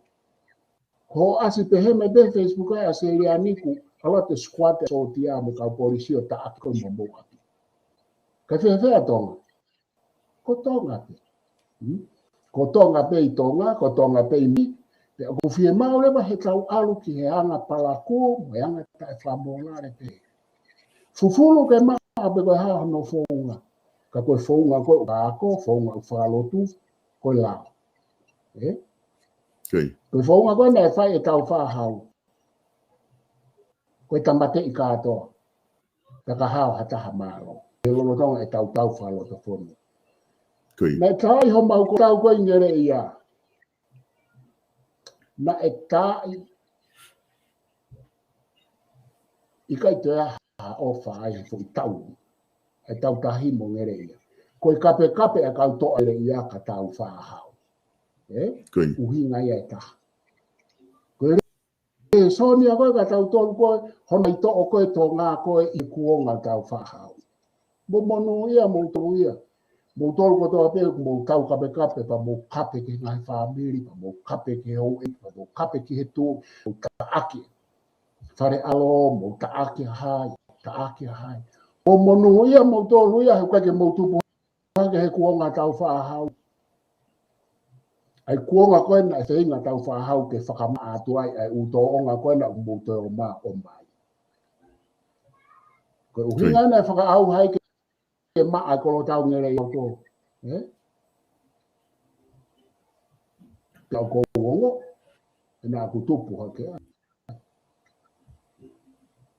Ko e ʻasi pehē mai pē he Facebook ʻa e ʻAositelēlia ni kuo ʻalu atu e squad e sōtia mo e kau polisi ʻo taʻaki koe mo hoʻomou ʻapi. Kae fēfē ʻa Tonga? Ko Tonga pē. Hmm? Ko Tonga pē ʻi Tonga, ko Tonga pē ʻi mui. Pea ʻoku fiemaʻu leva he tau ʻalu ki he anga palakū, mo e anga taʻefakamolale pē. Fufulu ke maʻa pē ko e hā hono founga. Ka ko e founga ko ē ʻoku ako, founga ʻoku fakalotu, ko e lao. Ē? Ko ia. Ko e founga ko ē naʻe fai ʻe Tāufaʻāhau. Ko e tāmateʻi kātoa. Pea ka hao ha taha mālō. He lolotonga ʻetau tau fakalotofonua. Ko ia. Naʻe taaʻi homau kolotau ko ē ʻi Ngeleʻia. Naʻe taaʻi ʻikai toe ʻi ai ha ʻofa ai he foʻi tau. ʻEtau tahi mo Ngeleʻia. Ko e kapekape ʻa e kau toʻa Ngeleʻia kia Tāufaʻāhau. Ē? Ko ia. ʻUhinga ia ʻe taha. Ko e lēsoni ia ko ē kia tautolu ko ē, hono ʻai toʻo ko ē Tonga ko ē ʻi he kuonga ʻo Tāufaʻāhau. Mou monūʻia moutolu ia. Moutolu kotoa pē, mou tau kapekape, pea mou kape ki he ngaahi fāmili, pea mou kape ki he houʻeiki, pea mou kape ki he tuʻi, mou taʻaki. Fale ʻAlo, mou taʻaki ʻa hai, taʻaki ʻa hai. Mou monūʻia moutolu ia, he ʻoku ʻikai ke mou tupu hake he kuonga ʻo Tāufaʻāhau. ʻA e kuonga ko ē naʻe feinga Tāufaʻāhau ke fakamaʻa atu ai, ʻa e ʻū tōʻonga ko ē naʻa mou toe ō mai, ō mai. Ko e ʻuhinga naʻe fakaʻauha ai ke, ke maʻa e kolotau Ngeleʻia ʻo tō. Ē? Pea ʻoku ou ongo, ʻe naʻa ku tupu hake ai.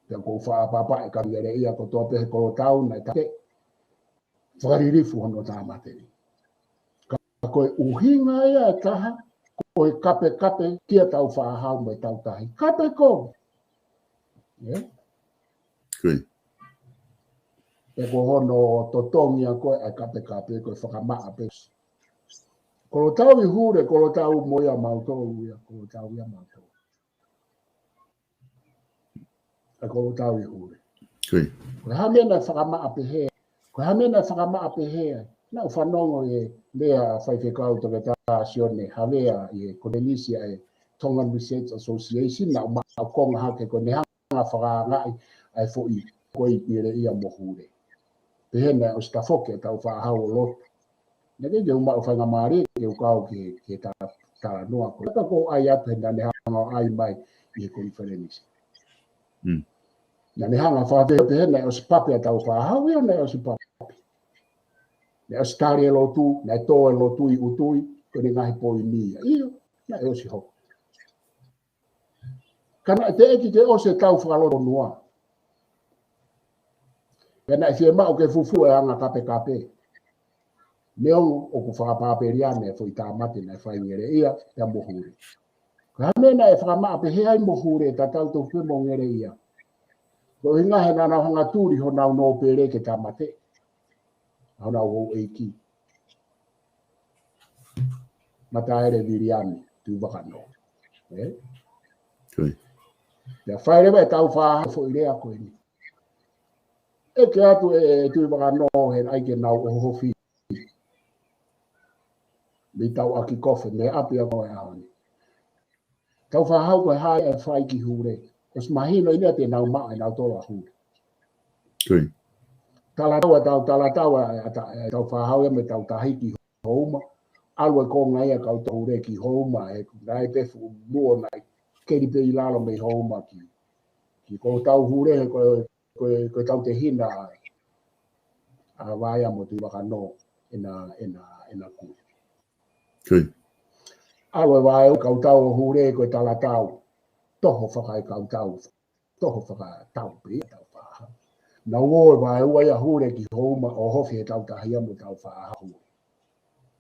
Pea ʻoku ou fakaʻapaʻapa e kau Ngeleʻia kotoa pē he kolotau naʻe take. Fakalilifu hono tāmateʻi. Ka ko e ʻuhinga ia ʻe taha, ko e kapekape kia Tāufaʻāhau mo ʻetau tahi. Kape kovi. Ē? Ko ia. Pea ko hono totongi ia ko ē ʻa e kapekape, ko e fakamaʻa pē. Kolotau ʻi Hule, kolotau mo ia mautolu ia, kolotau ia mautolu. ʻA e kolotau ʻi Hule. Ko ia. Ko e hā e meʻa naʻe fakamaʻa pehē, ko e hā e meʻa naʻe fakamaʻa pehē, naʻa ku fanongo ʻi he lea ʻa e faifekau Toketā Sione Havea ʻi he konenisi ʻa e Tongan Research Association, naʻa ku maʻu konga hake ko ʻene hanga fakaangaʻi ʻa e foʻi ko ē ʻi Ngeleʻia mo Hule. Pehē naʻe ʻosi tafoki ʻa Tāufaʻāhau ʻo lotu. Naʻe ʻikai ke u maʻu faingamālie ke u kau ki he, ki he ta-, talanoa ko ē. Ka ʻoku ou ʻai atu he naʻa ne hanga ʻo ʻai mai ʻi he konifelenisi. Mm. Naʻa ne hanga fakaafeʻi pehē naʻe ʻosi papi ʻa Tāufaʻāhau, ʻio naʻe ʻosi papi. Naʻe ʻosi tali e lotu, naʻe tō e lotu ʻi ʻUtui, ko ʻene ngaahi poini ia. ʻIo, naʻe ʻosi hoko. Ka naʻe teʻeki ke ʻosi e tau fakalotofonua. Pea naʻe fiemaʻu ke fufulu e anga kapekape. Neongo ʻoku fakapapelea ʻene foʻi tāmate naʻe fai ʻi Ngeleʻia pea mo Hule. Ko e hā e meʻa naʻe fakamaʻa pehē ai mo Hule, tatau tofu pē mo Ngeleʻia. Ko e ʻuhinga he naʻa nau hanga tuli honau nōpele ke tāmateʻi ʻa honau houʻeiki. Mataele Viliami Tuʻivakanō. Ē? Ko ia. Pea fai leva ʻe Tāufaʻāhau e foʻi lea ko eni. ʻEke atu ʻe, ʻe Tuʻivakanō he ʻai ke nau ʻohofi. Mei tau ʻaki kofe, mei ʻapi ʻa ko e ʻaho ni. Tāufaʻāhau ko e hā e fai ki Hule. ʻOsi mahino ʻeni ia te nau maʻa ʻe nautolu ʻa Hule. Ko ia. Talatau ʻa tau, talatau ʻa, ʻa ta-, ʻa Tāufaʻāhau ia mo ʻetau tahi ki Houma. ʻAlu e konga ia kau tau Hule ki Houma, he naʻe pe fuʻu luo naʻe keli pē ʻi lalo mei Houma ki, ko ʻetau Hule, ko, ko, ko ʻetau tehina ʻa Vaea mo Tuʻivakanō ʻena, ʻena, ʻena kui. Kui. ʻAlu e vaeua kautau ʻo Hule ko e talatau. Toho fakaekautau. Toho fakatau pē ia ʻa Tāufaʻāhau. Naʻe ō e vaeua ia ʻa Hule ki Houma ʻo ofi he tautahi ia mo Tāufaʻāhau.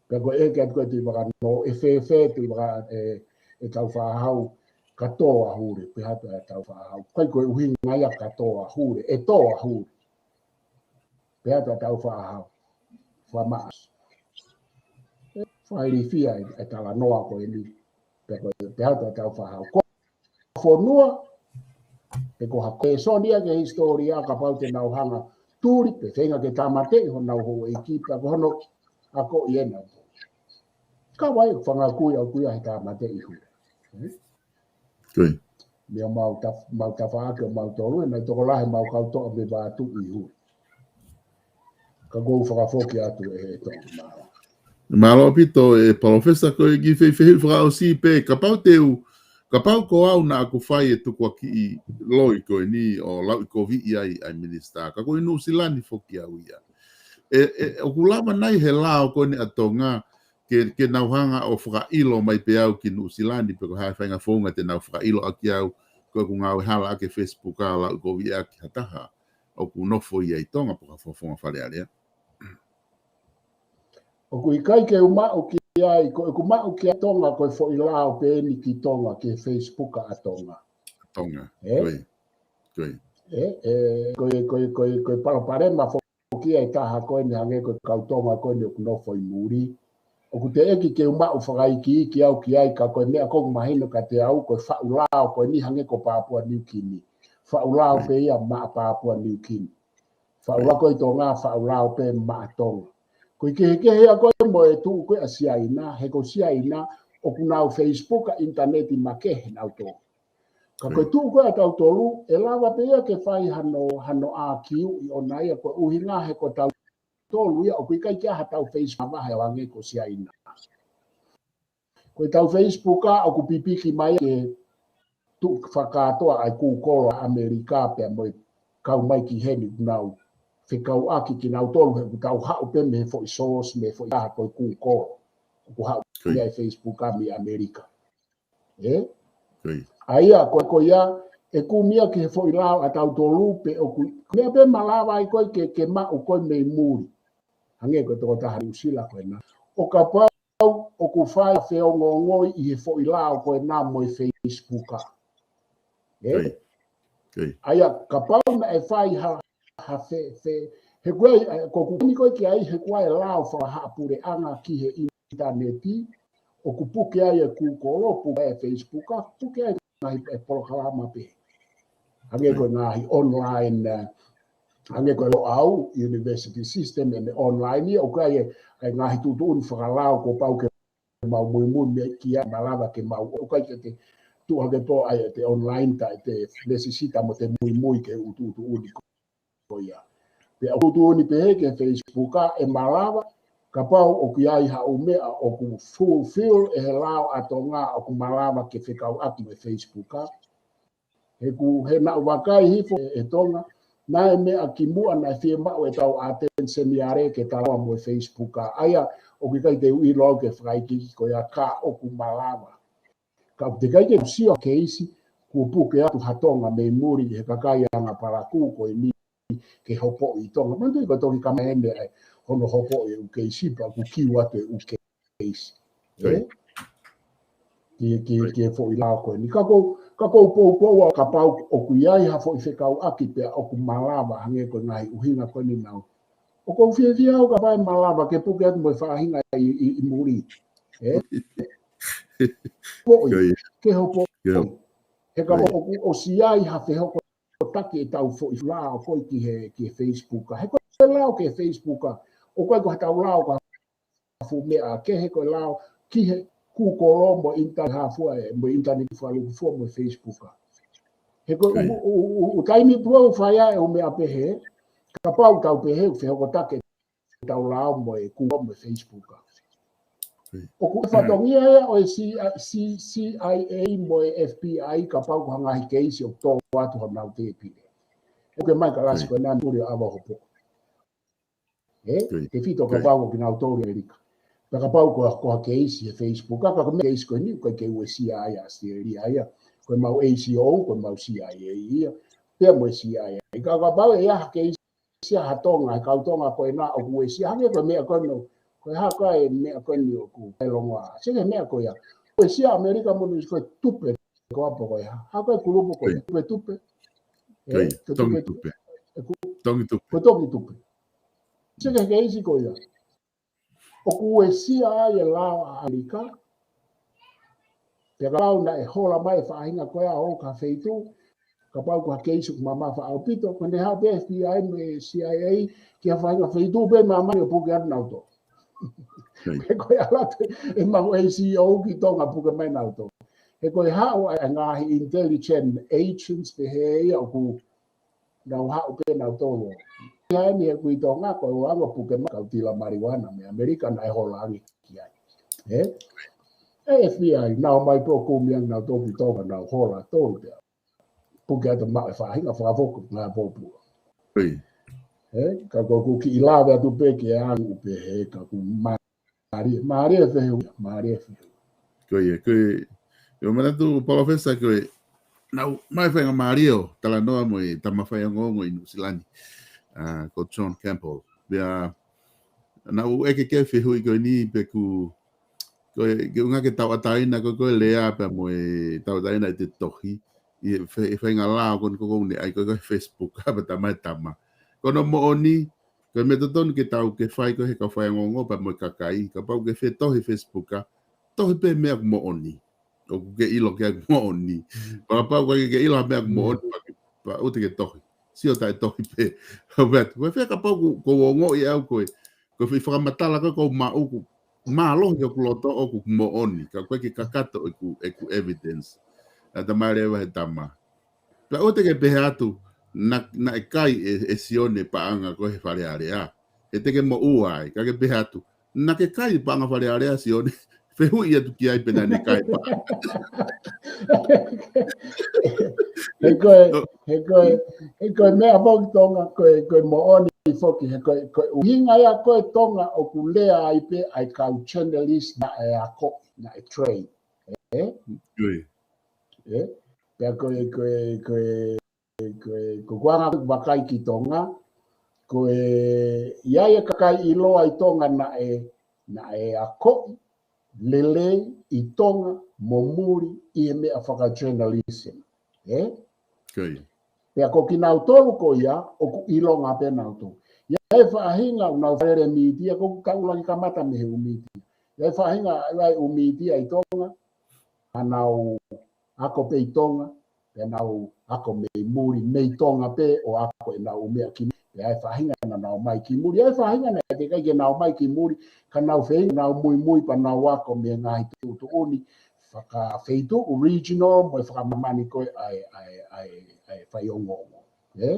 Pea ko e ʻeke atu ko ē Tuʻivakanō, ʻe fēfē Tuʻivaka-, ʻe, ʻe Tāufaʻāhau ka tō ʻa Hule, pehē atu ʻe Tāufaʻāhau. ʻIkai ko e ʻuhinga ia ka tō ʻa Hule, ʻe tō ʻa Hule. Pehē atu ʻe Tāufaʻāhau. Fakamaʻa. Fakailifia e, e talanoa ko eni. Pea ko, pehē atu ʻe Tāufaʻāhau. Ko e fonua, pe ko ha kēsoni ia ki he hisitōlia kapau te nau hanga tuli pe feinga ke tāmateʻi honau houʻeiki pea ko hono akoʻi ʻe nau. Ka ʻoku ʻi ai e fanga kui ʻoku ʻi ai he tāmateʻi Hule. Eh? Kui. Meʻa mau taf-, mau tafaʻaki ʻo mautolu, ʻe naʻe tokolahi mau kau toʻa mei Vātuʻi Hule. Ka ʻoku ou fakafoki atu ʻe he Tonga. Mālō. Mālō ʻaupito ʻe Palōfesa, ko e kiʻi fehuʻi fakaʻosi pē, kapau te u, kapau ko au naʻa ku fai e tukuakiʻi loi ko eni ʻo lauʻikoviʻi ai ʻa e minisitā, ka ko ʻi Nuʻusila ni foki au ia. ʻE, ʻe, ʻoku lava nai he lao ko eni ʻa Tonga, ke, ke nau hanga ʻo fakaʻilo mai pē au ki Nuʻusila ni pe ko e hā e faʻahinga founga te nau fakaʻilo ʻaki au, ko ʻeku ngāue hala ʻaki e Facebook ʻo lauʻikoviʻi ʻaki ha taha ʻoku nofo ia ʻi Tonga pe ko ha fakafofonga Fale Alea. ʻOku ʻikai ke u maʻu ki ai, ko ʻeku maʻu ki ai Tonga, ko e foʻi lao pē eni ki Tonga, ki he Facebook ʻa Tonga. Tonga. Eh? Kui. Kui. Eh, eh, ko e, ko e, ko e, ko e palopalema foki ʻa e taha ko eni hangē ko e kau Tonga ko eni ʻoku nofo ʻi muli. ʻOku teʻeki ke u maʻu fakaikiiki au ki ai ka ko e meʻa ʻoku mahino kiate au, ko e faʻu lao ko eni hangē ko Papua New Guinea. Faʻu lao pē ia maʻa Papua New Guinea. Faʻu lao ko ē ʻi Tonga, faʻu lao pē maʻa Tonga. Ko e kehekehe ia ko ē mo e tuʻu ko ē ʻa Siaina, he ko Siaina ʻoku nau Facebook ʻa ʻinitaneti makehe nautolu. Ka ko e tuʻu ko ē ʻa tautolu, ʻe lava pē ia ke fai hano, hano ʻākiu ʻi ʻona ia ko e ʻuhinga he ko tautolu ia ʻoku ʻikai ke ʻi ai haʻatau Facebook vahe ʻo hangē ko Siaina. Ko ʻetau Facebook ʻoku pipiki mai ke tuʻu fakakātoa ʻa e Google ʻa ʻAmelika pea mo e kau mai ki heni ʻoku nau fekauʻaki kinautolu he ʻoku tau haʻu pē mei he foʻi source, mei he foʻi taha ko e Google. ʻOku haʻu mei ai Facebook mei ʻAmelika. Eh? ʻA ia, ko, ko ia, ʻe kumi ia ki he foʻi lao ʻa tautolu pe ʻoku, meʻa pē malava ai ko ē ke, ke maʻu ko ē mei muli. Hangē ko e tokotaha Nuʻusila ko ena. ʻO kapau ʻoku fai feongoongoi ʻi he foʻi lao ko ena mo e Facebook. Eh? ʻA ia, kapau naʻe fai ha, ha fe, fe, he ko e, ko ʻeku ʻuhinga ko ē ki ai, he ko e lao fakahaʻapuleʻanga ki he ʻinitaneti, ʻoku puke ai e Google, puke ai e Facebook, puke ai e ngaahi e polokalama pē. Hangē ko e ngaahi online, eh, hangē ko e Loʻau, university system ʻene online ia, ʻoku ʻi ai e, e ngaahi tuʻutuʻuni fakalao kuo pau ke mau muimui mei ai ke malava ke mau, ʻoku ʻikai ke te tuʻu hake pē ʻa e online ta, te lēsisita mo te muimui ki he tuʻutuʻuni ko ia. Pea ʻoku tuʻutuʻuni pehē ki he Facebook ʻe malava, kapau ʻoku ʻi ai haʻo meʻa ʻoku fulfill ʻe he lao ʻa Tonga ʻoku malava ke fekauʻaki mo e Facebook. He ʻoku, he naʻa ku vakai hifo ʻe, ʻe Tonga, naʻe meʻa kimuʻa naʻe fiemaʻu ʻetau ʻatenisioni ʻa e ke talanoa mo e Facebook. ʻA ia, ʻoku ʻikai te u ʻilo au ke fakaikiiki ko ia ka ʻoku malava. Ka ʻoku teʻeki ai ke u sio keisi, kuo puke atu ha Tonga mei muli he kakai anga palakū ko eni ke hopoʻi ʻi Tonga. Manatuʻi ko e toki kama ʻene ʻa e hono hopoʻi e ʻū keisi pea ʻoku kiu atu e ʻū keisi. Eh? Ki, ki, ki he foʻi lao ko eni. Ka ʻoku, ka ʻoku ou poupou au kapau ʻoku ʻi ai ha foʻi fekauʻaki pea ʻoku malava hangē ko e ngaahi ʻuhinga ko eni naʻa. ʻOku ou fiefia au kapau ʻe malava ke puke atu mo e faʻahinga ʻi, ʻi, ʻi muli. Eh? Hopoʻi, ke hopoʻi. He kapau ʻoku ʻosi ʻi ai ha fehoko taki ʻetau foʻi lao ko ē ki he, ki he Facebook. He ko e lao ki he Facebook, ʻoku ʻikai ko haʻatau lao ka fuʻu meʻa kehe ko e lao ki he Google mo ʻinitaneti hā fua ē, mo ʻinitaneti fakalūkufua mo e Facebook. He ko e ʻū, ʻū, ʻū, ʻū taimi pē ʻoku fai ai e ʻū meʻa pehē, kapau tau pehē ʻoku fehoko taki ʻetau lao mo e Google mo e Facebook. ʻOku fatongia ia ʻo e C-, C-, C I A mo e F B I kapau ko ha ngaahi keisi ʻoku tō atu honau tēpile. ʻOku ke mai ka lasi ko ena muli ava hopo. Ē? Tefito kapau ko kinautolu ʻAmelika. Pea kapau ko, ko ha keisi he Facebook, ka ko e meʻa keisi ko eni, ko e ke uesia ai ʻAositelēlia ia. Ko e mau A C O, ko e mau C I A ia. Pea mo e C I A. Ka kapau ʻe ʻi ai ha keisi sia ha Tonga, he kau Tonga ko ena ʻoku uesia hangē ko e meʻa ko eni, ko e hā ko e meʻa ko eni ʻoku ʻi ai e longoaʻa. Sio ki he meʻa ko ia. Uesia ʻAmelika mo Nuʻusila ko e tupe ko ā pē ko e hā. Hā ko e kulupu ko e tupe tupe. Tongi tupe. Ko e tongi tupe. Sio ki he keisi ko ia. ʻOku uesia ai e lao ʻa ʻAmelika. Pea kapau naʻe hola mai e faʻahinga ko ia ʻo ka feituʻu, kapau ko ha keisi ʻoku mamafa ʻaupito, ko ʻene haʻu pē F B I mo e C I A ki ha faʻahinga feituʻu pē māmani ʻo puke atu nautolu. He ko e ʻalu atu e mau A C O ki Tonga puke mai nautolu. He ko e haʻu ʻa e ngaahi intelligence agents pehē ia ʻoku nau haʻu pē nautolu. Ia eni he kui Tonga, ko e anga puke mai kau tila marijuana mei ʻAmelika naʻe hola ange ki ai. Ē? E F B I, nau mai pē ʻo kumi ange nautolu ki Tonga, nau hola tolu pē. Puke atu maʻu e faʻahinga fakafoko ngā pōpula. Ē? Ka ko ʻeku kiʻi lave atu pē ke angu pē he ka ʻoku ma- Mālie, mālie e fehuʻi, mālie e fehuʻi. Ko ia, ko e, ʻio manatu Palōfesa ko e, naʻu mai faingamālie ʻo talanoa mo e tama faiongoongo ʻi Nuʻusila ni, ʻa, ko John Campbell. Pea, naʻu ʻeke ki he fehuʻi ko eni pe ʻoku, ko e, ke ʻunga ke tauʻatāina ko, ko e lea pea mo e tauʻatāina ʻi he tohi, ʻi he fe-, ʻi he faʻahinga lao ko eni ko ʻoku ne ʻai ko, ko e Facebook, ʻa pē tama e tama. Ko hono moʻoni, ko e meʻa totonu ke tau ke fai ko ē he kau faiongoongo pea mo e kakai, kapau ke fetohi Facebook ā, tohi pē meʻa ʻoku moʻoni. ʻOku ke ʻilo ki ai ʻoku moʻoni. Pea kapau ʻoku ʻikai ke ke ʻilo ha meʻa ʻoku moʻoni, pea ke, pea ʻoua te ke tohi. Sio taʻetohi pē. ʻO pehē atu, ko e fē kapau ʻoku, ʻoku ou ongoʻi ʻe au ko e, ko e foʻi fakamatala ko ē ʻoku ou maʻu ʻoku mālohi ʻoku loto ʻoku moʻoni. Ka ʻoku ʻikai ke kakato ʻeku, ʻeku evidence. Naʻe tala mai leva he tama. Pea ʻoua te ke pehē atu, na, naʻe kai ʻe, ʻe Sione paʻanga ko ē he Fale Alea. He te ke moʻua ai, ka ke pehē atu, naʻa ke kai paʻanga Fale Alea Sione, fehuʻi atu ki ai pe naʻa ne kai paʻanga. He ko e, he ko e, he ko e meʻa foki Tonga, ko e, ko e moʻoni foki, he ko e, ko e ʻuhinga ia ko ē Tonga ʻoku lea ai pē ʻa e kau journalist naʻe ako, naʻe train. Ē? Ē? Pea ko e, ko e, ko e, ko e, ko ʻeku anga ʻeku vakai ki Tonga, ko e, ʻi ai e kakai ʻiloa ʻi Tonga naʻe, naʻe akoʻi lelei ʻi Tonga mo muli ʻi he meʻa fakajournalism. Ē? Pea ko kinautolu ko ia, ʻoku ʻilonga pē nautolu. ʻI ai e faʻahinga ʻoku nau fale mītia, ko ʻeku kau lagi kamata mei he ʻū mītia. ʻI ai e faʻahinga, ʻi ai e ʻū mītia ʻi Tonga, ʻa nau ako pē ʻi Tonga, pea nau ako mei muli, mei Tonga pē ʻo ako ʻenau meʻa ki muli, pea ʻi ai e faʻahinga naʻa nau mai ki muli, ʻi ai e faʻahinga naʻe teʻeki ai ke nau mai ki muli, ka nau feinga, nau muimui pea nau ako mei he ngaahi tuʻutuʻuni, fakafeituʻu regional, mo e fakamāmani ko ē ʻa e, ʻa e, ʻa e, ʻa e faiongoongo. Ē?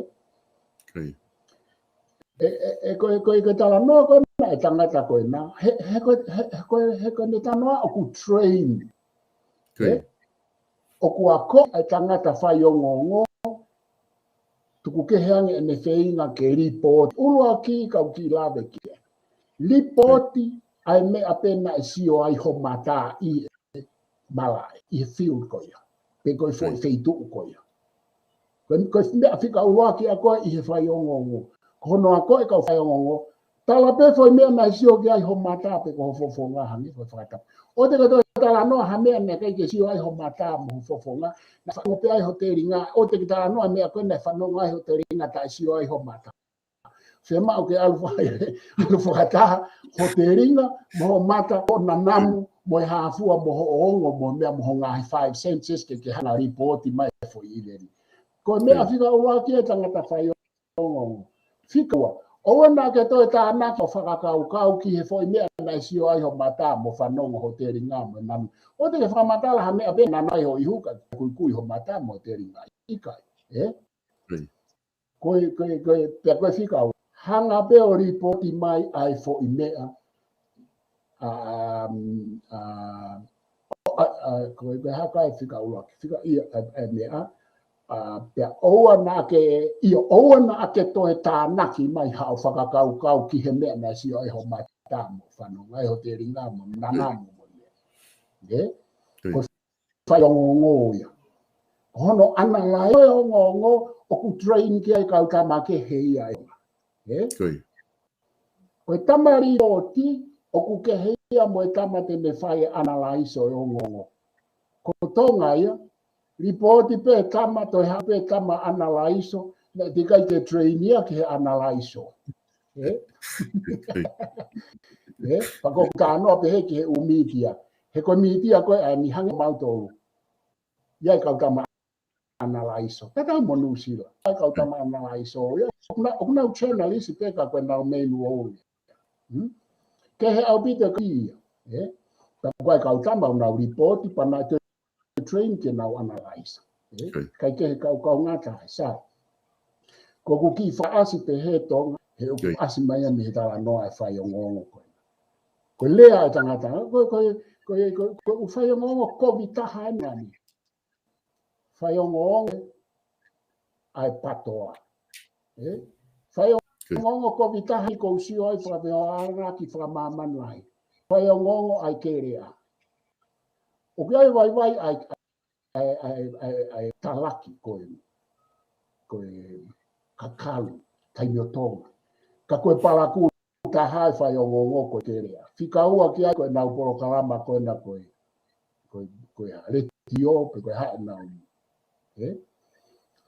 Ē, ē, ē, ko e, ko e, ko e talanoa ko ena, e tangata ko ena, he, he ko e, he, he ko e, he ko e ne talanoa ʻoku train. Ē? ʻOku ako e tangata faiongoongo, tuku kehe ange ʻene feinga ke lipooti. ʻUluaki kau kiʻi lave ki ai. Lipooti ʻa e meʻa pē naʻe sio ai ho mata ʻi he malaʻe, ʻi he field ko ia. Pe ko e foʻi feituʻu ko ia. Ko e, ko e meʻa fika ʻuluaki ʻa ko ē ʻi he faiongoongo. Ko hono ako e kau faiongoongo, tala pē foʻi meʻa naʻe sio ki ai ho mata pe ko ho fofonga hangē ko e fakatapu. ʻOua te ke toe talanoa ha meʻa naʻe ʻikai ke sio ai ho mata mo ho fofonga, naʻe fanongo pē ai ho telinga, ʻoua te ke talanoa meʻa ko ē naʻe fanongo ai ho telinga taʻe sio ai ho mata. Fiemaʻu ke ʻalu fai, ʻalu fakataha ho telinga mo ho mata, ho nanamu, mo e hā fua, mo hoʻo ongo, mo e meʻa, mo ho ngaahi five senses ke ke hanga lipooti mai e foʻi ʻileli. Ko e meʻa fika ʻuluaki e tangata faiongoongo. Fika ua, ʻoua naʻa ke toe tānaki ʻo fakakaukau ki he foʻi meʻa naʻe sio ai ho mata mo fanongo ho telinga mo e nanamu. ʻOua te ke fakamatala ha meʻa pē naʻe nana ai ho ihu ka kuikui ho mata mo telinga. ʻIkai, ē? Ko e, ko e, ko e, pea ko e fika ua. Hanga pē ʻo lipooti mai ʻa e foʻi meʻa ʻa, ʻa, ʻa, ʻa, ʻa, ko e, ko e hā e fika ʻuluaki, fika ia, ʻa, ʻa, meʻa, ʻa, pea ʻoua naʻa ke, ʻio, ʻoua naʻa ke toe tānaki mai haʻo fakakaukau ki he meʻa naʻe sio ai ho mata mo fanongo ai ho telinga mo nana mo mo ia. Ē? Ko e faiongoongo ia. Hono ʻanalaiso e ongoongo ʻoku train ki ai e kau tama kehe ia ē. Ē? Ko e tama lipooti ʻoku kehe ia mo e tama te ne fai e ʻanalaiso e ongoongo. Ko Tonga ia, lipooti pē tama, toe haʻu pē tama ʻanalaiso, naʻe teʻeki ai ke train ia ki he ʻanalaiso. Ē? Ē? Pea ko e talanoa pehē ki he ʻū mītia. He ko e mītia ko ē ʻa eni hangē mautolu. ʻI ai e kau tama ʻanalaiso. Tatau mo Nuʻusila. ʻI ai e kau tama ʻanalaiso. ʻIo, ʻoku nau, ʻoku nau journalist pē ka ko e nau main role. Hmm? Kehe ʻaupito ki ia. Ē? Ka ko e kau tama ʻoku nau lipooti pea nau train ke nau ʻanalaiso. Ē? ʻIkai ke he kau kaungā taha, sai. Ko ʻeku kiʻi fakaʻasi pē he Tonga, he ʻoku ʻasi mai ia mei he talanoa e faiongoongo ko ē. Ko e lea e tangata, ko, ko, ko, ko, ko e ʻū faiongoongo kovi taha eni. Faiongoongo ʻa e patoa. Ē? Faiongoongo kovi taha ʻoku ou sio ai fakapeoana ki fakamāmani lahi. Faiongoongo ʻa e kelea. ʻOku ʻi ai e vaivai ʻa e, ʻa e, ʻa e, ʻa e, ʻa e talaki ko e, ko e kakalu, taimi ʻo Tonga. Ka ko e palakū taha e faiongoongo ko e kelea. Fika ua ki ai ko ʻenau polokalama ko ena ko e, ko e, ko e hā, letiō, pe ko e hā ʻenau. Ē?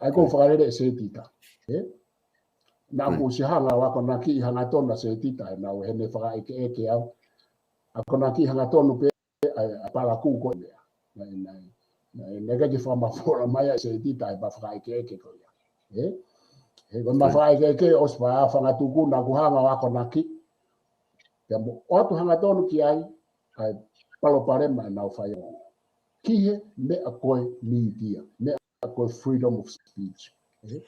ʻA ia ʻoku ou fakalele ʻe Setita. Ē? Naʻá ku ʻosi hanga ʻo akonakiʻi hangatonu ʻa Setita, ʻenau, heʻene fakaʻekeʻeke au. Akonakiʻi hangatonu pē ʻa e, ʻa e palakū ko ē. Naʻe, naʻe, naʻe, naʻe ʻikai ke fakamafola mai ʻa Setita ʻi he fakaʻekeʻeke ko ia. Ē? He ko e fakaʻekeʻeke ʻosi pē ʻa e fanga tuku naʻá ku hanga ʻo akonakiʻi. Pea mo ʻoatu hangatonu ki ai, ʻa e palopalema ʻenau faiongoongo. Ki he meʻa ko e mītia, meʻa ko e freedom of speech. Ē?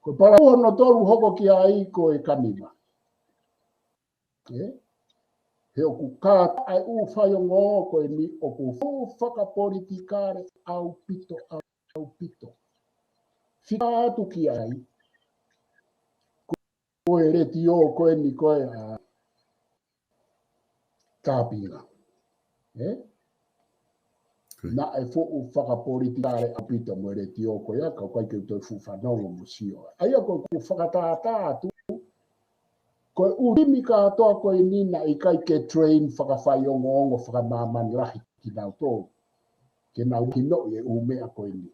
Ko e palakū hono tolu hoko ki ai ko e kanima. Ē? He ʻoku kātoa e ʻū faiongoongo ko eni ʻoku fuʻu fakapolitikale ʻaupito, ʻaupito. Fika atu ki ai, ko e letiō ko eni ko ē ʻa Tāpinga. Ē? Naʻe fuʻu fakapolitikale ʻaupito mo e letiō ko ia, ka ʻoku ʻikai ke u toe fuʻu fanongo mo sio. ʻA ia ko ʻeku fakatātā atu, ko e ʻū timi kātoa ko eni naʻe ʻikai ke train fakafaiongoongo fakamāmani lahi kinautolu. Ke nau hinoʻi e ʻū meʻa ko eni.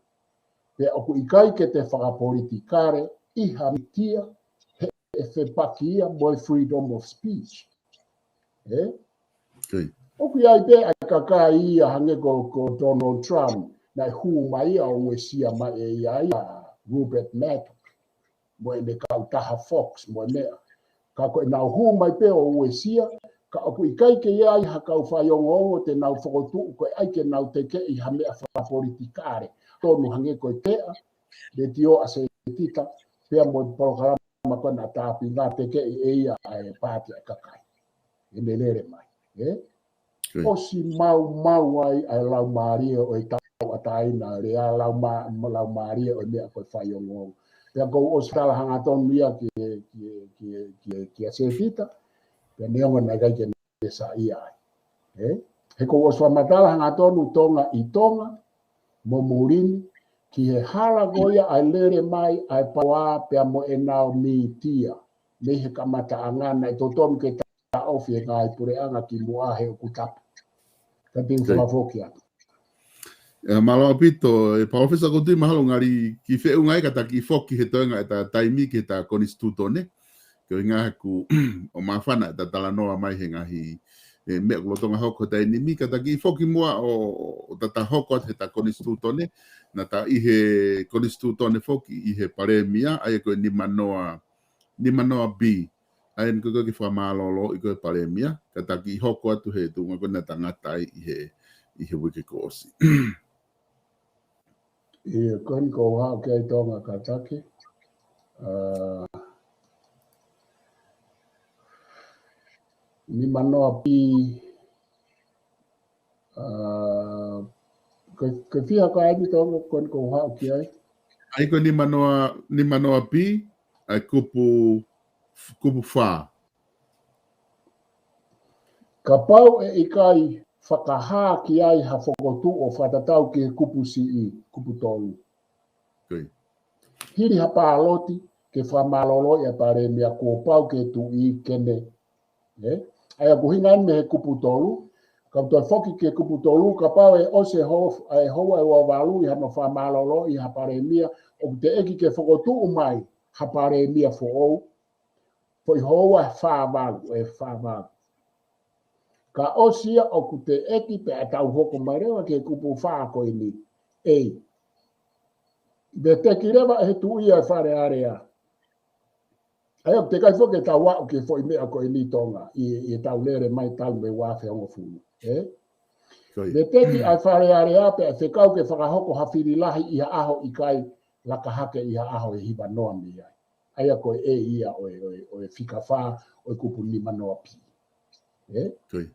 Pea ʻoku ʻikai ke te fakapolitikale ʻi ha mītia he ʻe fepaki ia mo e freedom of speech. Ē? ʻOku ʻi ai pē ʻa e kakai ia hangē ko, ko Donald Trump, naʻe hū mai ia ʻo uesia mai ʻe ia ia Rupert Murdoch mo ʻene kautaha Fox mo e meʻa. Ka ko ʻenau hū mai pē ʻo uesia, ka ʻoku ʻikai ke ʻi ai ha kau faiongoongo te nau fokotuʻu ko e ʻai ke nau tekeʻi ha meʻa fakapolitikale. Tonu hangē ko e teʻa, letiō ʻa Setita, pea mo e polokalama ko ena ʻa Tāpinga tekeʻi ʻe ia ʻa e paati ʻa e kakai. ʻEne lele mai. Ē? ʻOsi maumau ai ʻa e laumālie ʻo e tauʻatāina, lea lauma-, laumālie ʻo e meʻa ko e faiongoongo. Pea ʻoku ou ʻosi tala hangatonu ia ki, ki, ki, ki, kia Setita, pea neongo naʻe ʻikai ke ne saiʻia ai. Ē? He ʻoku ou ʻosi fakamatala hangatonu Tonga ʻi Tonga, mo muli ni, ki he hala ko ia ʻa e lele mai ʻa e paoa pea mo ʻenau mītia. Mei he kamataʻanga naʻe totonu ke taʻofi e ngaahi puleʻanga kimuʻa he ʻoku tapu. Ka te u fakafoki atu. ʻE, mālō ʻaupito, ʻe Palōfesa Kouti, mahalo ngali kiʻi feʻunga ia ka ta kiʻi foki he toenga ʻeta taimi ki heʻeta konisitūtone. Ko e ʻuhinga he ʻoku ʻo māfana ʻeta talanoa mai he ngaahi, ʻe, meʻa ʻoku lolotonga hoko he taimi ni, ka ta kiʻi foki muʻa ʻo, ʻo ta ta hoko atu heʻeta konisitūtone, naʻa ta ʻi he konisitūtone foki ʻi he palēmia, ʻa ia ko e nimanoa, nimanoa B, ʻa ia ko e kiʻi fakamālōlōʻi ko e palēmia, ka ta kiʻi hoko atu he tuʻunga ko ē naʻa ta ngata ai ʻi he, ʻi he uike kuo ʻosi. ʻIo, ko eni ʻoku ou haʻu ki ai Tonga kātaki. ʻA, nimanoa B, ʻA, ko, ko e fiha ko eni Tonga ko eni ʻoku ou haʻu ki ai? ʻA ia ko e nima noa, nima noa B, ʻa e kupu, kupu fā. Kapau ʻe ʻikai fakahā ki ai ha fokotuʻu ʻo fakatatau ki he kupu C, kupu tolu. Hili ha pāloti ke fakamālōlōʻi ʻa e Palēmia, kuo pau ke tuʻi ke ne. ʻE? ʻA ia ʻoku ʻuhinga eni mei he kupu tolu, ka u toe foki ki he kupu tolu, kapau ʻe ʻosi e ho-, ʻa e houa ʻe ua valu ʻi hano fakamālōlōʻi ha Palēmia, ʻoku teʻeki ke fokotuʻu mai ha Palēmia foʻou, foʻi houa ʻe fā valu, ʻe fā valu. Ka ʻosi ia ʻoku teʻeki pea tau hoko mai leva ki he kupu fā ko eni. ʻEi. Veteki leva ʻe he tuʻi ʻa e Fale Alea. ʻA ia ʻoku teʻeki ai foki ke tau aʻu ki he foʻi meʻa ko eni Tonga, ʻi, ʻi heʻetau lele mai talu mei he ua afe hongofulu. ʻE? Veteki ʻa e Fale Alea pea fekau ke fakahoko ha fili lahi ʻi ha ʻaho ʻikai, laka hake ʻi ha ʻaho ʻe hiva noa mei ai. ʻA ia ko e ʻe ia ʻo e, ʻo e, ʻo e fika fā ʻo e kupu nima noa B. ʻE?